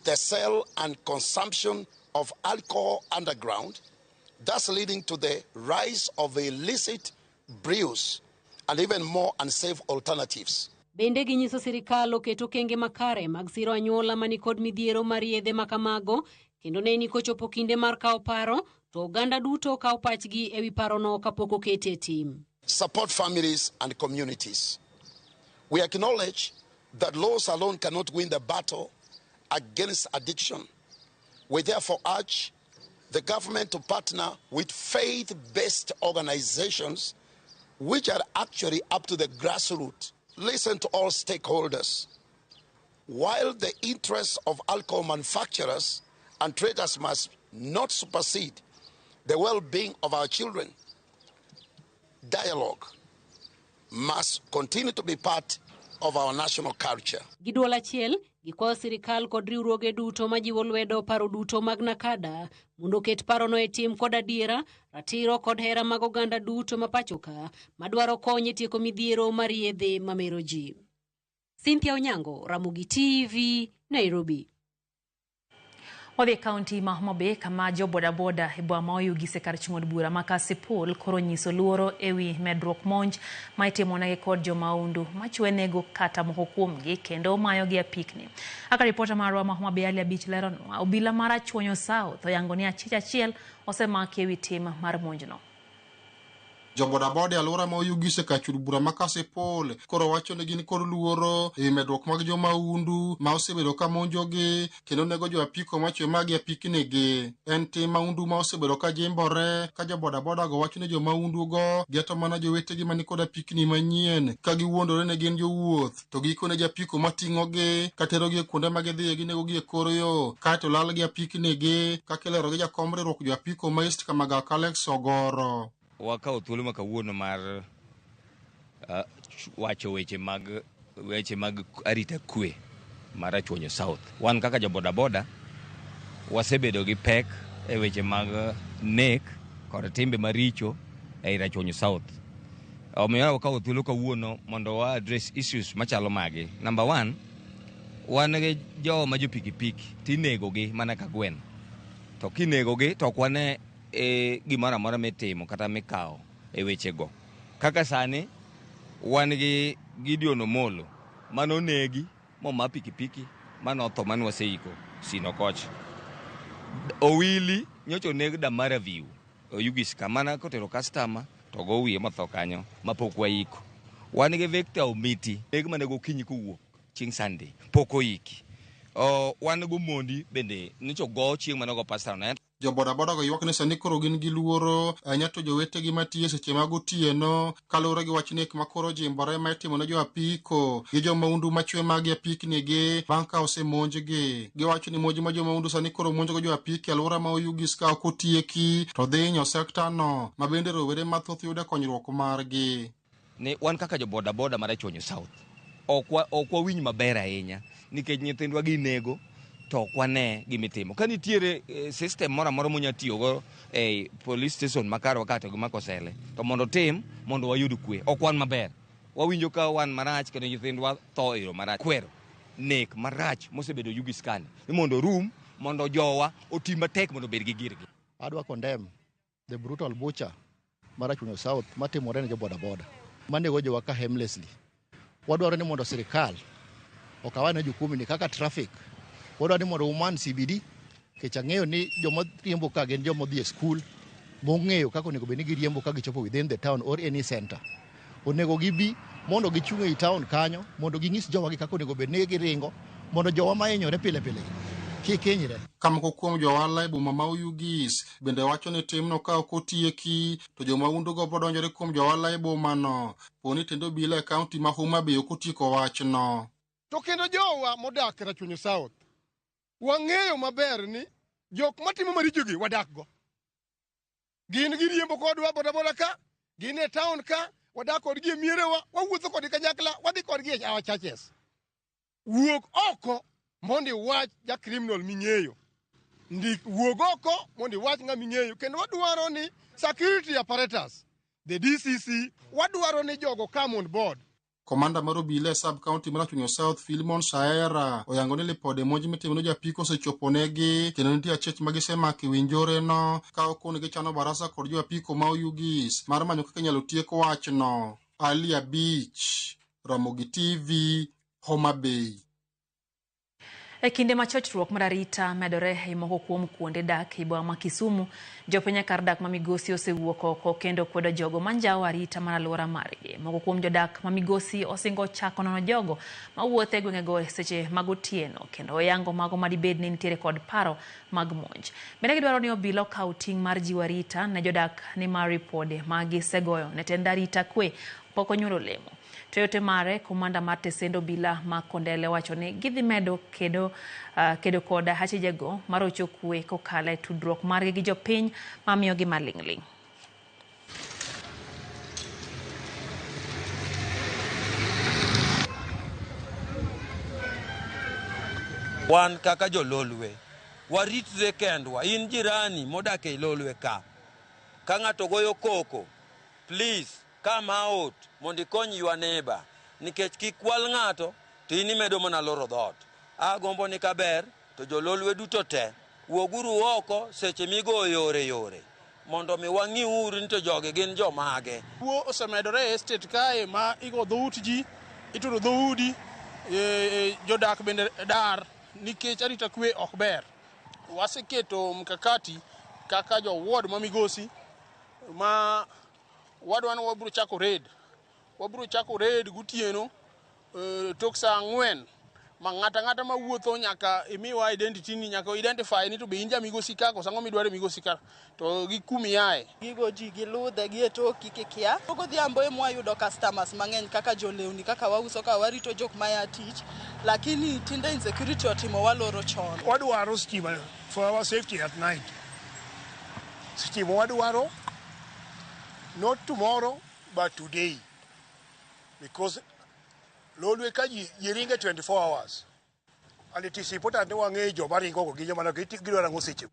the sale and consumption of alcohol underground, thus leading to the rise of illicit brews and even more unsafe alternatives. Bende ginyiso sirikal oket okenge makare mag siro anyuola mani kod midhiero mar yedhe ma kamago kendo ne ni kochopo kinde mar kawo paro to oganda duto kawo pachgi ewi parono kapok okete e tim. Support families and communities. We acknowledge that laws alone cannot win the battle against addiction. We therefore urge the government to partner with faith-based organizations which are actually up to the grassroots. Listen to all stakeholders. While the interests of alcohol manufacturers and traders must not supersede the well-being of our children, dialogue must continue to be part of our national culture. Gi duol achiel, gikwayo sirikal kod riwruoge duto majiwo lwedo paro duto mag NACADA mondo oket parono e tim kod adiera, ratiro kod hera mag oganda duto ma pacho ka madwaro kony e tieko midhiero mar yedhe mamero ji. Cynthia Onyango, Ramogi TV, Nairobi. Wadhi e kaunti ma Homa Bay kama jo bodaboda e boma ma Oyugis e kar chung' od bura ma Kasipul koro nyiso luoro ewi medruok monj ma itimonegi kod jo maundu machwe nego kata moko kuomgi kendo mayogi apikni. Kaka ripota marwa ma Homa Bay Ali Abich leronwa, obila mar Rachuonyo South oyango ni achich achiel osemaki ewi tim mar monjno. Jobodaboda e alwora ma Oyugis e kar chul bura ma Kasipul koro wacho ni gin kod luoro ewi medruok mag jomaundu ma osebedo ka monjogi kendo nego jo apiko machwe magi apiknigi. En tim maundu ma osebedo ka jimbore ka jobodaboda go wacho ni jomaundu go geto mana jowetegi mani kod apikni manyien ka giwuondore ni gin jowuoth to gikone japiko mating'ogi katerogi e kuonde ma gidhiye ginegogi e kor yo kaeto lal gi apiknigi kaka ilero gi jakom riwruok jo apiko ma East Kamagak Alex Ogoro. Wakawo thuolo ma kawuono mar wacho weche mag arita kwe mar Rachuonyo South. Wan kaka jo bodaboda wasebedo gi pek e weche mag nek kod timbe maricho ei Rachuonyo South. Omiyo wakawo thuolo kawuono mondo wa address issues machalo magi. Number one, wan gi jowa ma jo pikipiki tinego gi mana ka gweno. To kinego gi to ok wane gimoro amora mitimo kata mikawo e wechego. Kaka sani wan gi Gideon Omolo manonegi moma pikipiki manotho mane waseiko Sino kocha. Owili nyocha oneg Damara View Oyugis ka mana kotero customer to go wiye motho kanyo mapok waiko. Wan gi Victor Omiti neg mana gokinyi kowuok chieng' Sunday pok oiki. Wan gomondi bende nyocha ogo chieng' mane ogo pastor no. Jo bodaboda go ywak ni sani koro gin gi luoro ahinya to jowetegi matiyo seche mag otieno kaluwore gi wach nek makoro ojimbore ma itimo ne jo apiko gi jo maundu machwe mag apiknigi bang' ka osemonjgi. Giwacho ni monj ma jo maundu sani koro monjogo jo apiko e alwora ma Oyugis ka ok otieki to dhi hinyo sekta no ma bende rowere mathoth yude konyruok margi. Ni wan kaka jo bodaboda mar Rachuonyo South ok wawinj maber ahinya nikech nyithindwa ginego to ok wane gimitimo. Ka nitiere system moro amora monya tiyogo e police station ma karwa ka to gi Makosele to mondo otim mondo wayud kwe. Ok wan maber. Wawinjo ka wan marach kendo nyithindwa tho e yo marach. Kwero nek marach mosebedo Oyugis kani ni mondo orum mondo jowa oti matek mondo obed gi girgi. Adwa condemn the brutal butcher mar Rachuonyo South matimore ne jo bodaboda manego jowa ka aimlessly. Wadwaro ni mondo sirikal okawane jukumu ni kaka traffic. Wadwaro ni mondo uman CBD nikech ang'eyo ni joma riembo ka gin joma odhi e skul mong'eyo kaka onego bed ni giriembo ka gichopo within the town or any center. Onego gibi mondo gichung' ei town kanyo mondo ging'is jowagi kaka onego bed ni giringo mondo jowa mahinyore pile pile kik hinyre. Ka moko kuom jo ohala e boma ma Oyugis bende wacho ni timno ka ok otieki to jo mahundugo biro donjore kuom jo ohala e bomano poni tend obila e kaunti ma Homa Bay ok otieko wachno. To kendo jowa modak Rachuonyo South, wang'eyo maber ni jok matimo marichogi wadak go. Gin giriembo kodwa bodaboda ka, gin e town ka, wadak kodgi e mierewa, wawuotho kodgi kanyakla, wadhi kodgi e our churches. Wuog oko mondo iwach ja criminal ming'eyo. Ndik wuog oko mondo iwach ng'ama ing'eyo. Kendo wadwaro ni security apparatus, the DCC, wadwaro ni jogo come on board. Komanda mar obila e sub county mar Rachuonyo South Philemon Saera oyango ni lipode monj mitimo ne japiko osechopo negi kendo nitie achech ma gisemako e winjore no ka okon gichano barasa kod jo apiko ma Oyugis mar manyo kaka inyalo tiek wachno. Ali Abich, Ramogi TV, Homa Bay. E kinde ma chochruok mar arita medore e moko kuom kuonde dak e boma ma Kisumu, jopiny e kar dak ma Migosi osewuok oko kendo kwedo jogo manjawo arita mar alwora margi. Moko kuom jodak ma Migosi osingo chako nono jogo mawuotho e gwengego e seche mag otieno kendo oyango mago madibed ni nitiere kod paro mag monj. Bende gidwaro ni obila okaw ting' mar jiwo arita ne jodak nimar ripode ma gisegoyo ne tend arita kwe pok onyuolo olemo. To e ote mare, komanda mar tesend obila ma Kondele wacho ni gidhi medo kedo kod achijego marocho kwe kokalo e tudruok margi gi jopiny mamiyogi maling'ling'. Wan kaka jololwe waritre kendwa. In jirani modak ei lolwe ka, ka ng'ato goyo koko, please come out mondo ikony your neighbor, nikech kik kwal ng'ato to in imedo mana loro dhoot. Agombo ni kaber to jololwe duto te wuoguru oko seche migoyo yore yore mondo mi wang'iuru ni to jogi gin jomage. Kuo osemedore e estate kae ma igo dhout ji, ituro dhoudi, jodak bende dar nikech arita kwe ok ber. Waseketo mkakati kaka jo ward ma Migosi ma wadwa ni wabiro chako raid. Wabiro chako raid gotieno tok saa 4 ma ng'ata ng'ata mawuotho nyaka imiwa identity ni, nyaka identify ni to be in ja Migosi ka koso ang'o midwaro e Migosi ka to gi kumi yae. Gigo ji gi ludhe gi e toki kikia. Godhiambo ema wayudo customers mang'eny kaka jolewni kaka wauso ka warito jok maya tich, lakini tinde insecurity otimo waloro chon. Wadwaro stima for our safety at night. Stima wadwaro not tomorrow but today, because Lolwe ka ji ringe 24 hours and it is important ni wang'e joma ringo go gi joma gidwaro ang'o seche.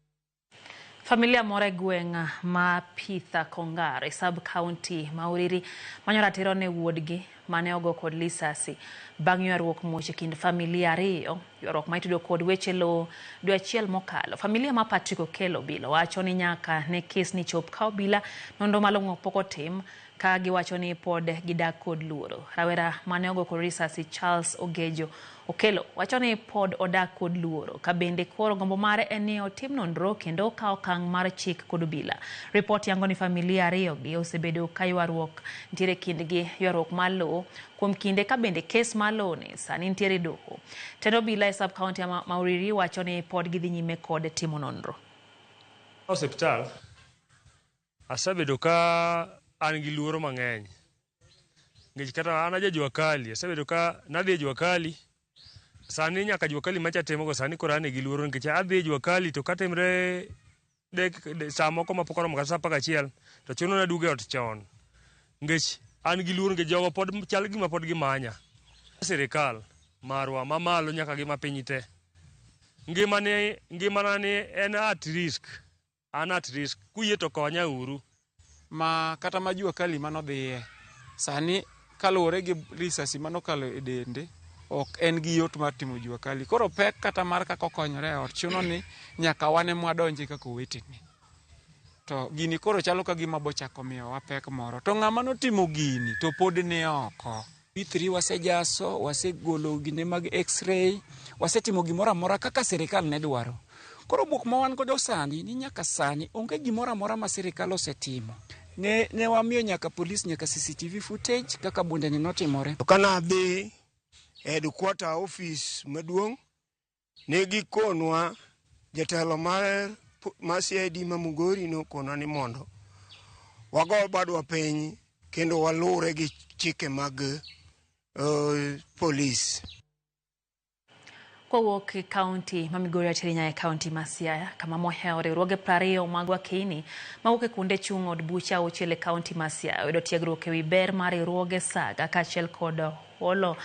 Familia moro e gweng' ma Pitha Kongar e sub county ma Uriri manyo ratiro ne wuodgi mane ogo kod lisasi bang' ywaruok muoch e kind familia ariyo, ywaruok ma itudo kod weche lowo dwe achiel mokalo. Familia ma Patrick Okello Obila wacho ni nyaka ne kes ni chop ka obila nonro malong'o pok otim ka giwacho ni pod gidak kod luoro. Rawera mane ogo kod risasi Charles Ogejo Okello wacho ni pod odak kod luoro ka bende koro gombo mare en ni otim nonro kendo okaw okang' mar chik kod obila. Ripot yango ni familia ariyo gi osebedo ka ywaruok nitiere kindgi, ywaruok mar lowo kuom kinde ka bende kes mar lowo ni sani nitiere e doho. Tend obila e sub county ma Uriri wacho ni pod gidhi nyime kod timo nonro. Osiptal asebedo ka an gi luoro mang'eny nikech kata an aja jua kali, asebedo ka nadhi e jua kali sani nyaka jua kali macha timogo sani koro an gi luoro nikech adhi e jua kali to katimre saa moko mapok oromo kata saa 11 to chuno na aduogo e ot chon nikech an gi luoro nikech jogo pod chal gima pod gimanya. Sirikal marwa mamalo nyaka gi mapiny te ngimana ni en at risk, an at risk, kuyie to konya uru. Ma kata ma jua kali manodhiye sani kaluwore gi risasi manokalo e dende ok en gi yot mar timo jua kali. Koro pek kata mar kaka okonyore e ot chuno ni nyaka wan ema wadonji kaka owetene. To gini koro chalo ka gima bochako miyowa pek moro. To ng'ama notimo gini to pod ni oko. P3 wasejaso, wasegolo gine mag x-ray, wasetimo gimoro amora kaka sirikal ne dwaro. Koro bwok ma wan godo sani ni nyaka sani onge gimoro amora ma sirikal osetimo. Ne wamiyo nyaka polis nyaka CCTV footage kaka bunde ni notimore. To kana adhi headquarter office maduong' ne gikonwa jatelo mar CID ma Mugori nokonwa ni mondo wago badwa piny kendo walure gi chike mag polis. Kowuok e kaunti ma Migori ateri nyaka e kaunti ma Siaya kama mohewo riwruoge 20 mag wakeyni mawuok e kuonde chung' od buche 6 e kaunti ma Siaya oyudo tiegruok ewi ber mar riwruoge saga kaachiel kod holo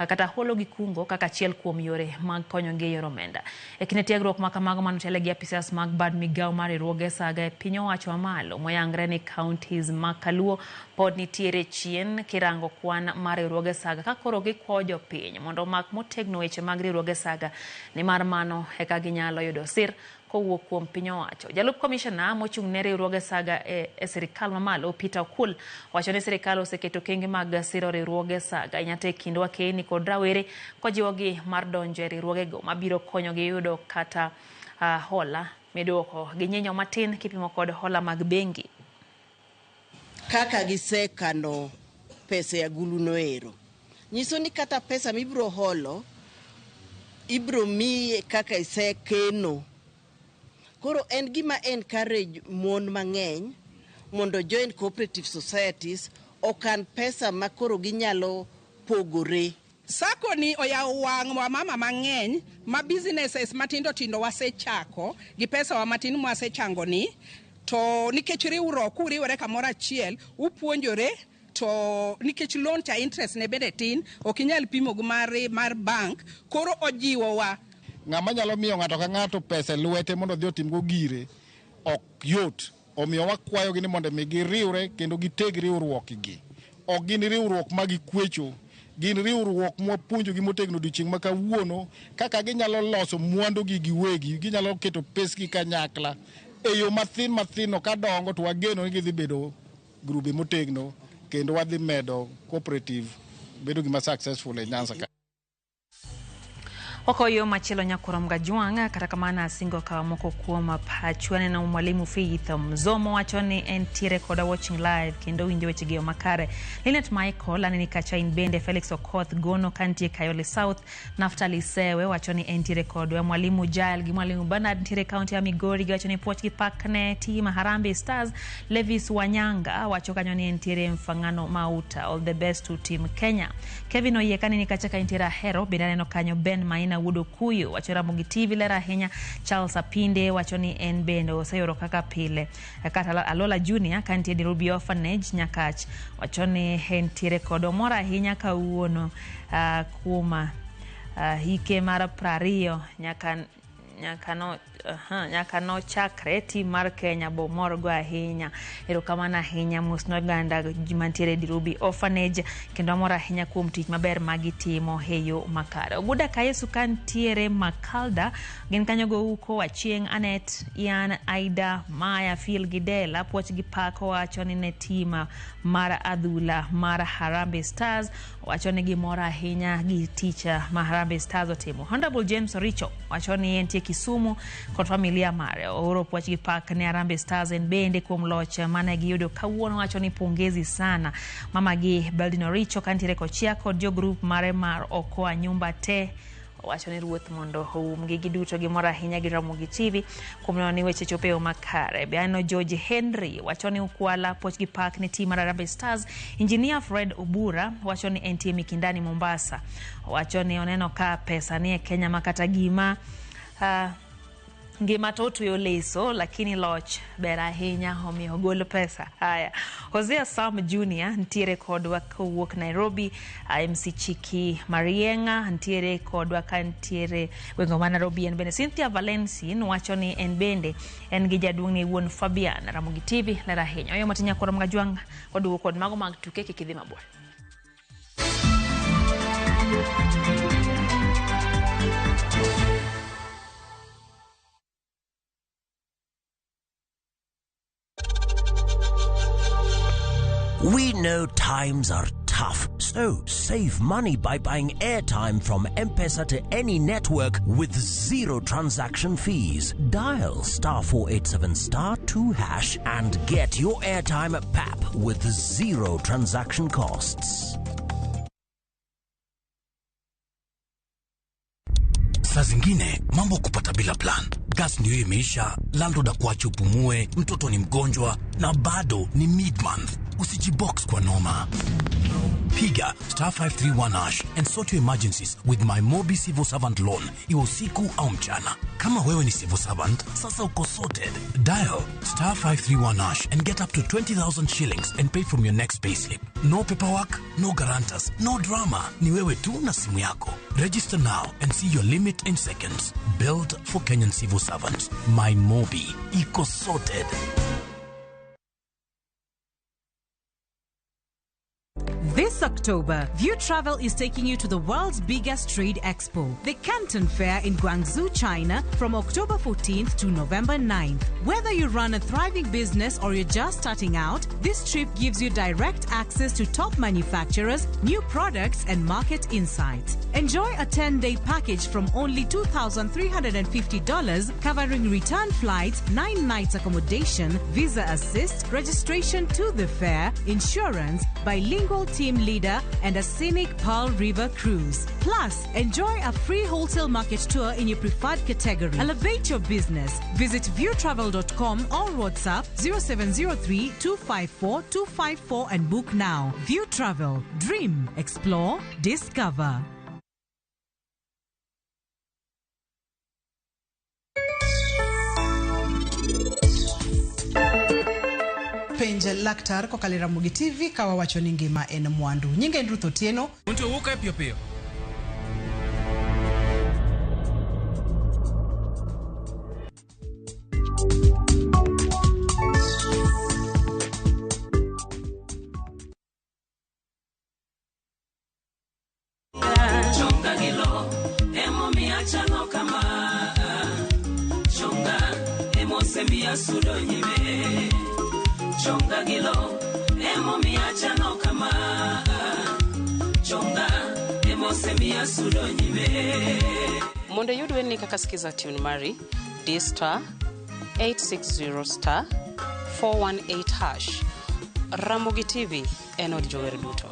kata holo gi kungo kaka achiel kuom yore mag konyogi e yor omenda. E kinde tiegruok ma kamago manotele gi apisas mag bad migawo mar riwruoge saga e piny owacho mamalo moyangre ni counties ma Kaluo pod nitiere chien kirango kwan mar riwruoge saga ka koro gikwayo jopiny mondo omak motegno weche mag riwruoge saga nimar mano eka ginyalo yudo sir kowuok kuom piny owacho. Jalup komishona mochung' ne riwruoge saga e sirikal mamalo Peter Okul wacho ni sirikal oseketo okenge mag siro riwruoge saga ahinya to e kind wakeyni kod rawere kojiwogi mar donjo e riwruogego mabiro konyogi yudo kata hola miduoko gi nyinyo matin kipimo kod hola mag bengi. Kaka gisekano pesa e agulu noero nyiso ni kata pesa mibiro holo ibiro miye kaka isekeno. Koro en gima encourage mon mang'eny mondo join cooperative societies okan pesa ma koro ginyalo pogore. Sacco ni oyawo wang' wamama mang'eny ma businesses matindo tindo wasechako gi pesa wa matin mwasechango ni, to nikech riwruok kuriwore kamoro achiel upuonjore, to nikech loan cha interest ne bende tin ok inyal pimo gi mar bank, koro ojiwowa. Ng'ama nyalo miyo ng'ato ka ng'ato pesa e lwete mondo odhi otimgo gire ok yot. Omiyo wakwayogi ni mondo mi giriwre kendo giteg riwruokgi. Ok gin riwruok ma gikwecho, gin riwruok mwapuonjogi motegno odiochieng' ma kawuono kaka ginyalo loso mwandugi giwegi, ginyalo keto pesgi kanyakla e yo mathin mathin no kadongo to wageno ni gidhi bedo grube motegno kendo wadhi medo cooperative bedo gima successful e Nyanza ka. Wakoyo machielo Nyakurom Gajwang' kata kamano asingo kawo moko kuom pachu. Aneno mwalimu Faith Mzomo wacho ni entiere koda watching live kendo winjo weche gi makare. Linet Michael aneni kacha in bende. Felix Okoth Gono kantie Kayole South. Naftali Sewe wacho ni entiere kodwa. Mwalimu Jael gi mwalimu Bernard ntiere kaunti ya Migori giwacho ni puoch gi pak ne team Harambee Stars. Levis Wanyanga wacho kanyo ni entiere Mfangano Mauta. All the best to team Kenya. Kevin Oyie kaneni kacha ka entiere Ahero bende aneno kanyo Ben Maina Wuod Okuyu wacho Ramogi TV ler ahinya. Charles Apinde wacho ni en bende oseyoro kaka pile. Kata Alola Junior kantie Nairobi Orphanage Nyakach wacho ni entiere kod omor ahinya kawuono kuom hike mar 20 nyaka Nyaka nochakre tim mar Kenya bo morgo ahinya. Erokamano ahinya mos ne oganda mantiere Dirubi Orphanage kendo amor ahinya kuom tich maber ma gitimo e yo makare. Oguda Kayesu kantiere Makalda gin kanyo go uko Achieng' Anet Ian Aida Maya Phil gi Dela puoch gi pak owacho ni ne tim mar adhula mar Harambee Stars wacho ni gimor ahinya gi tich ma Harambee Stars otimo. Honorable James Oricho wacho ni entie Kisumu kod familia mare ooro puoch gi pak ne Harambee Stars en bende kuom loch mane giyudo kawuono wacho ni pongezi sana mama gi Beldin Oricho kantiere kochia kod jo group mare mar Okoa Nyumba Te wacho ni ruoth mondo oumgi giduto gimor ahinya gi Ramogi TV kuom neno ni weche chopo e yo makare. Be aneno George Henry wacho ni Ukwala puoch gi pak ne tim mar Harambee Stars. Engineer Fred Obura wacho ni entie Mikindani Mombasa wacho ni oneno ka pesa ni e Kenya ma kata gima ngima to otweyo leso lakini loch ber ahinya omiyo ogol pesa. Haya, Hosea Sam Jr ntiere kodwa kowuok Nairobi. MC Chiki Marienga ntiere kodwa kantiere gwenge ma Nairobi. En bende Cynthia Valencin wacho ni en bende en gi jaduong'ne wuon Fabian. Ramogi TV ler ahinya. Oyo matin nyakoro Mgajwang' waduogo kod mago mag tuke kik idhi mabor. We know times are tough, so save money by buying airtime from M-Pesa to any network with zero transaction fees. Dial *487*2# and get your airtime at PAP with zero transaction costs. Saa zingine mambo kupata bila plan. Gas ndio imeisha, landlord akuache upumue, mtoto ni mgonjwa na bado ni mid-month. Usijibox kwa noma. Piga *531# and sort your emergencies with my Mobi Civil Servant Loan. Iwe usiku au mchana. Kama wewe ni civil servant, sasa uko sorted. Dial *531# and get up to 20,000 shillings and pay from your next payslip. No paperwork, no guarantors, no drama. Ni wewe tu na simu yako. Register now and see your limit in seconds. Built for Kenyan civil servants. My Mobi. Iko sorted. This October, View Travel is taking you to the world's biggest trade expo, the Canton Fair in Guangzhou, China, from October 14th to November 9th. Whether you run a thriving business or you're just starting out, this trip gives you direct access to top manufacturers, new products, and market insights. Enjoy a 10-day package from only $2,350, covering return flights, 9 nights accommodation, visa assist, registration to the fair, insurance, bilingual team leader, and a scenic Pearl River cruise. Plus, enjoy a free wholesale market tour in your preferred category. Elevate your business. Visit viewtravel.com or WhatsApp 0703 254 254 and book now. View Travel. Dream, explore, discover. Penj laktar kokalo e Ramogi TV ka wawacho ni ngima en mwandu. Nyinga en Ruth Otieno. Unto wuok kae piyo piyo. Chonga gilo, emomiyo achalo kama. Chonga, emosemiyo asudo nyime. Chonga gilo, emomiyo achalo kama. Chonga, emosemiyo asudo nyime. Mondo iyud wendni kaka Skiza Tune mari, di *860 *418#. Ramogi TV en od jower duto.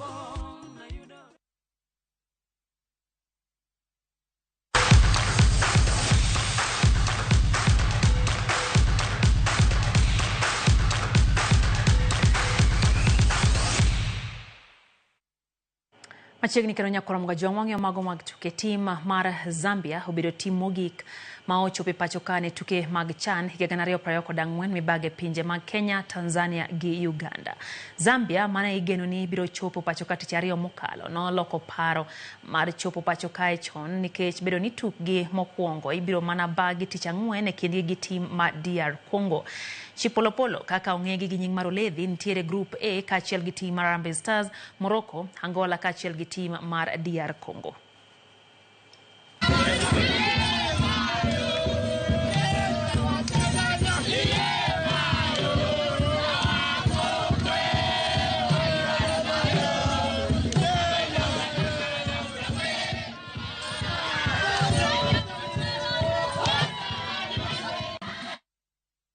Machiegni kendo nyakwar Mgajwang' wang'iyo mago mag tuke. Tim mar Zambia obedo tim mogik ma ochopo e pacho ka ne tuke mag CHAN higa 2024 mibage pinje mag Kenya, Tanzania gi Uganda. Zambia mane igeno ni biro chopo pacho ka tich ariyo mokalo noloko paro mar chopo pacho kae chon nikech bedo ni tukgi mokwongo ibiro mana bagi tich ang'wen e kindgi gi tim ma DR Congo. Chipolopolo kaka ong'egi gi nying mar Oledhi nitiere Group A kaachiel gi tim mar Harambee Stars, Morocco, Angola kaachiel gi tim mar DR Congo.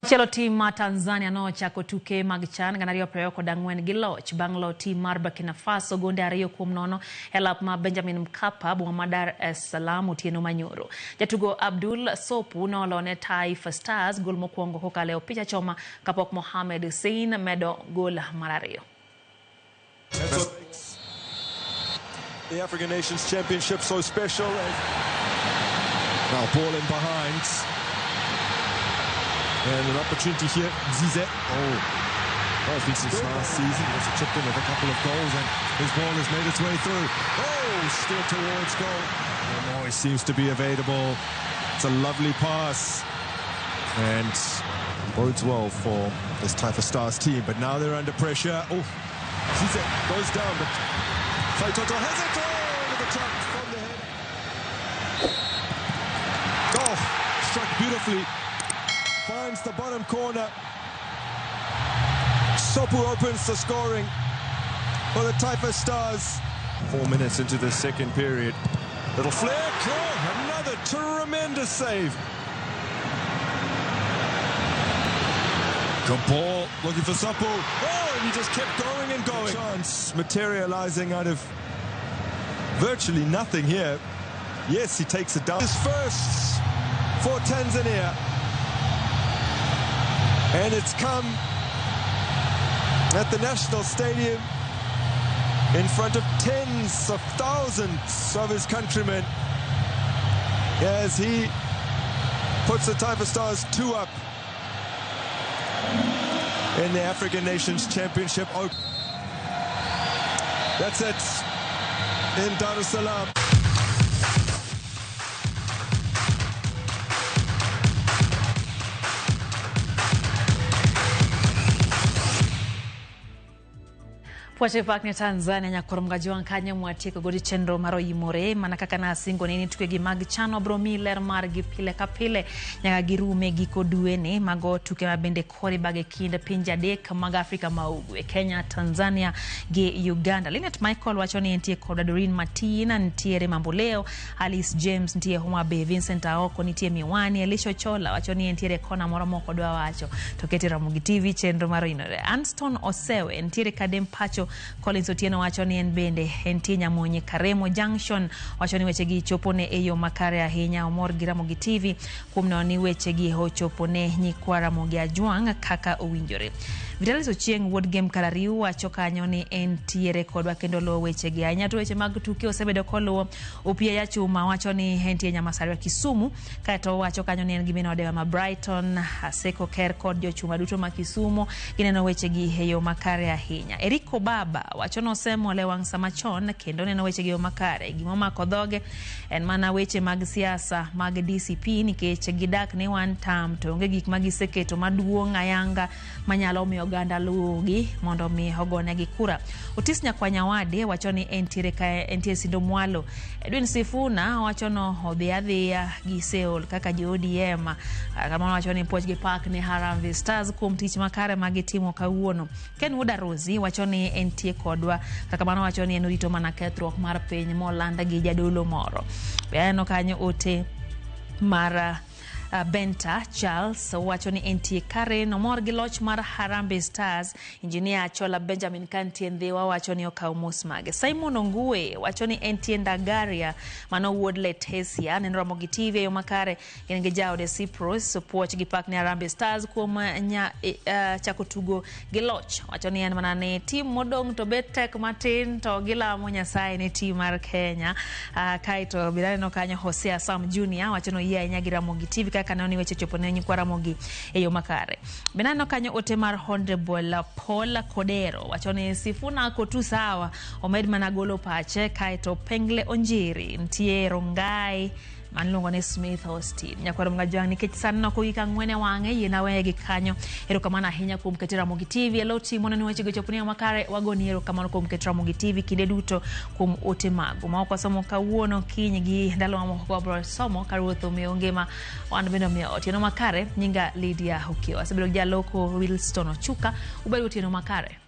Chielo tim mar Tanzania nochako tuke mag CHAN 2024 gi loch bang' lo tim mar Burkina Faso gonde 2-0 e lap ma Benjamin Mkapa boma ma Dar es Salaam otieno manyoro. Jatugo Abdul Sopu nolone Taifa Stars gol mokwongo kokalo e opich achoma kapok Mohamed Hussein medo gol mar 2. The African Nations Championship so special. Now ball in behind. And an opportunity here, Zize. Oh, well, it's been since last season. He also chipped in with a couple of goals, and his ball has made its way through. Oh, still towards goal. And always seems to be available. It's a lovely pass. And bodes well for this Taifa Stars team. But now they're under pressure. Oh, Zize goes down, but Faitoto has it over the top from the head. Oh, struck beautifully. Finds the bottom corner. Sopu opens the scoring for the Taifa Stars. 4 minutes into the second period. Little flick. Oh, another tremendous save. Good ball, looking for Sopu. Oh, and he just kept going and going. Chance materializing out of virtually nothing here. Yes, he takes it down. His first for Tanzania. And it's come at the National Stadium in front of tens of thousands of his countrymen as he puts the Taifa Stars 2 up in the African Nations Championship. That's it in Dar es Salaam. Pwache pak ne Tanzania nyakwar Mgajwang' kanyo mwatieko godo chenro mar oyimore mana kaka nasingo ni tukegi mag CHAN obro mi ler margi pile ka pile nyaka girume giko dweni. Mago tuke ma bende kori bage kind pinje adek mag Afrika ma Ugwe, Kenya, Tanzania gi Uganda. Linet Michael wacho ni entie koda Doreen Martina, nitiere Mamboleo, Alice James nitie Homa Bay, Vincent Aoko nitie Miwani, Elisha Chola wacho ni entiere kona moro moko dwa wacho to kete Ramogi TV chenro mar oyinore. Anston Osewe nitiere Kadem Pacho, Collins Otieno wacho ni en bende entie Nyamonye Karemo Junction wacho ni wechegi chopo ne e yo makare ahinya. Omor gi Ramogi TV kuom neno ni wechegi ochopo ne nyikwa Ramogi Ajwang' kaka owinjore. Vitalis Ochieng' wuod Gem Karariu wacho kanyo ni entiere kodwa kendo luwo wechegi ahinya. To weche mag tuke osebedo koluwo. Opia ya Chuma wacho ni entie Nyamasaria Kisumu, kaeto owacho kanyo ni en gi min ode ma Brighton, Aseko Ker kod jochuma duto ma Kisumu gineno wechegi e yo makare ahinya. Eriko Baba wacho nosemole wang' sama chon kendo neno wechegi e yo makare. Gima omako dhoge en mana weche mag siasa mag DCP nikech gidak ni one term to onge gik ma giseketo maduong' ayanga manyalo miyo oganda luwgi mondo mi ogonegi kura. Otis Nyakwanyawade wacho ni entiere ka entie Sindo Mwalo. Edwin Sifuna wacho no odhi adhiya gi Seoul kaka jo ODM. Kamano wacho ni puoch gi pak ne Harambee Stars kuom tich makare ma gitimo kawuono. Ken Wuoda Rosi wacho ni entie kodwa, kaka mano wacho ni en orito mana kethruok mar piny moland gi jadolo moro. Be aneno kanyo ote mar Benta Charles wacho ni entie Karen, omor gi loch mar Harambee Stars. Engineer Achola Benjamin kantie Ndhiwa wacho ni okaw mos mage. Simon Ongue wacho ni entie Ndagaria, mano wuod Letesia, neno Ramogi TV e yo makare, gin gi jaode Cyprus, puoch gi pak ne Harambee Stars kuom chako tugo gi loch. Wacho ni en mana ni tim modong' to bet tek matin to gilamo Nyasaye ne tim mar Kenya. Kaeto bende aneno kanyo Hosea Sam Junior wacho ni oyie ahinya gi Ramogi TV kaka neno ni weche chopo ne nyikwa Ramogi e yo makare. Bende aneno kanyo ote mar Honorable Paul Kodero wacho ni Sifuna kotu sawa, omed mana golo pache. Kaeto Pengle Onjiri nitie Rongai maniluongo ni Smith Austin. Nyakwar Mgajwang' nikech sani nok ogik ang'wen e wang'e, yie aweye gi kanyo. Erokamano ahinya kuom keto Ramogi TV e lo timo ni wechego chopni e makare. Wagoni erokamano kuom keto Ramogi TV kinde duto kuom ote magu ma ok wasomo kawuono, kiny gi ndalo mamoko wabiro somo ka Ruoth omiyo ngima wan bende omiyo otieno makare. Nyinga Lydia Okio, asebedo gi jaloko Wilston Ochuka. Ubed otieno makare.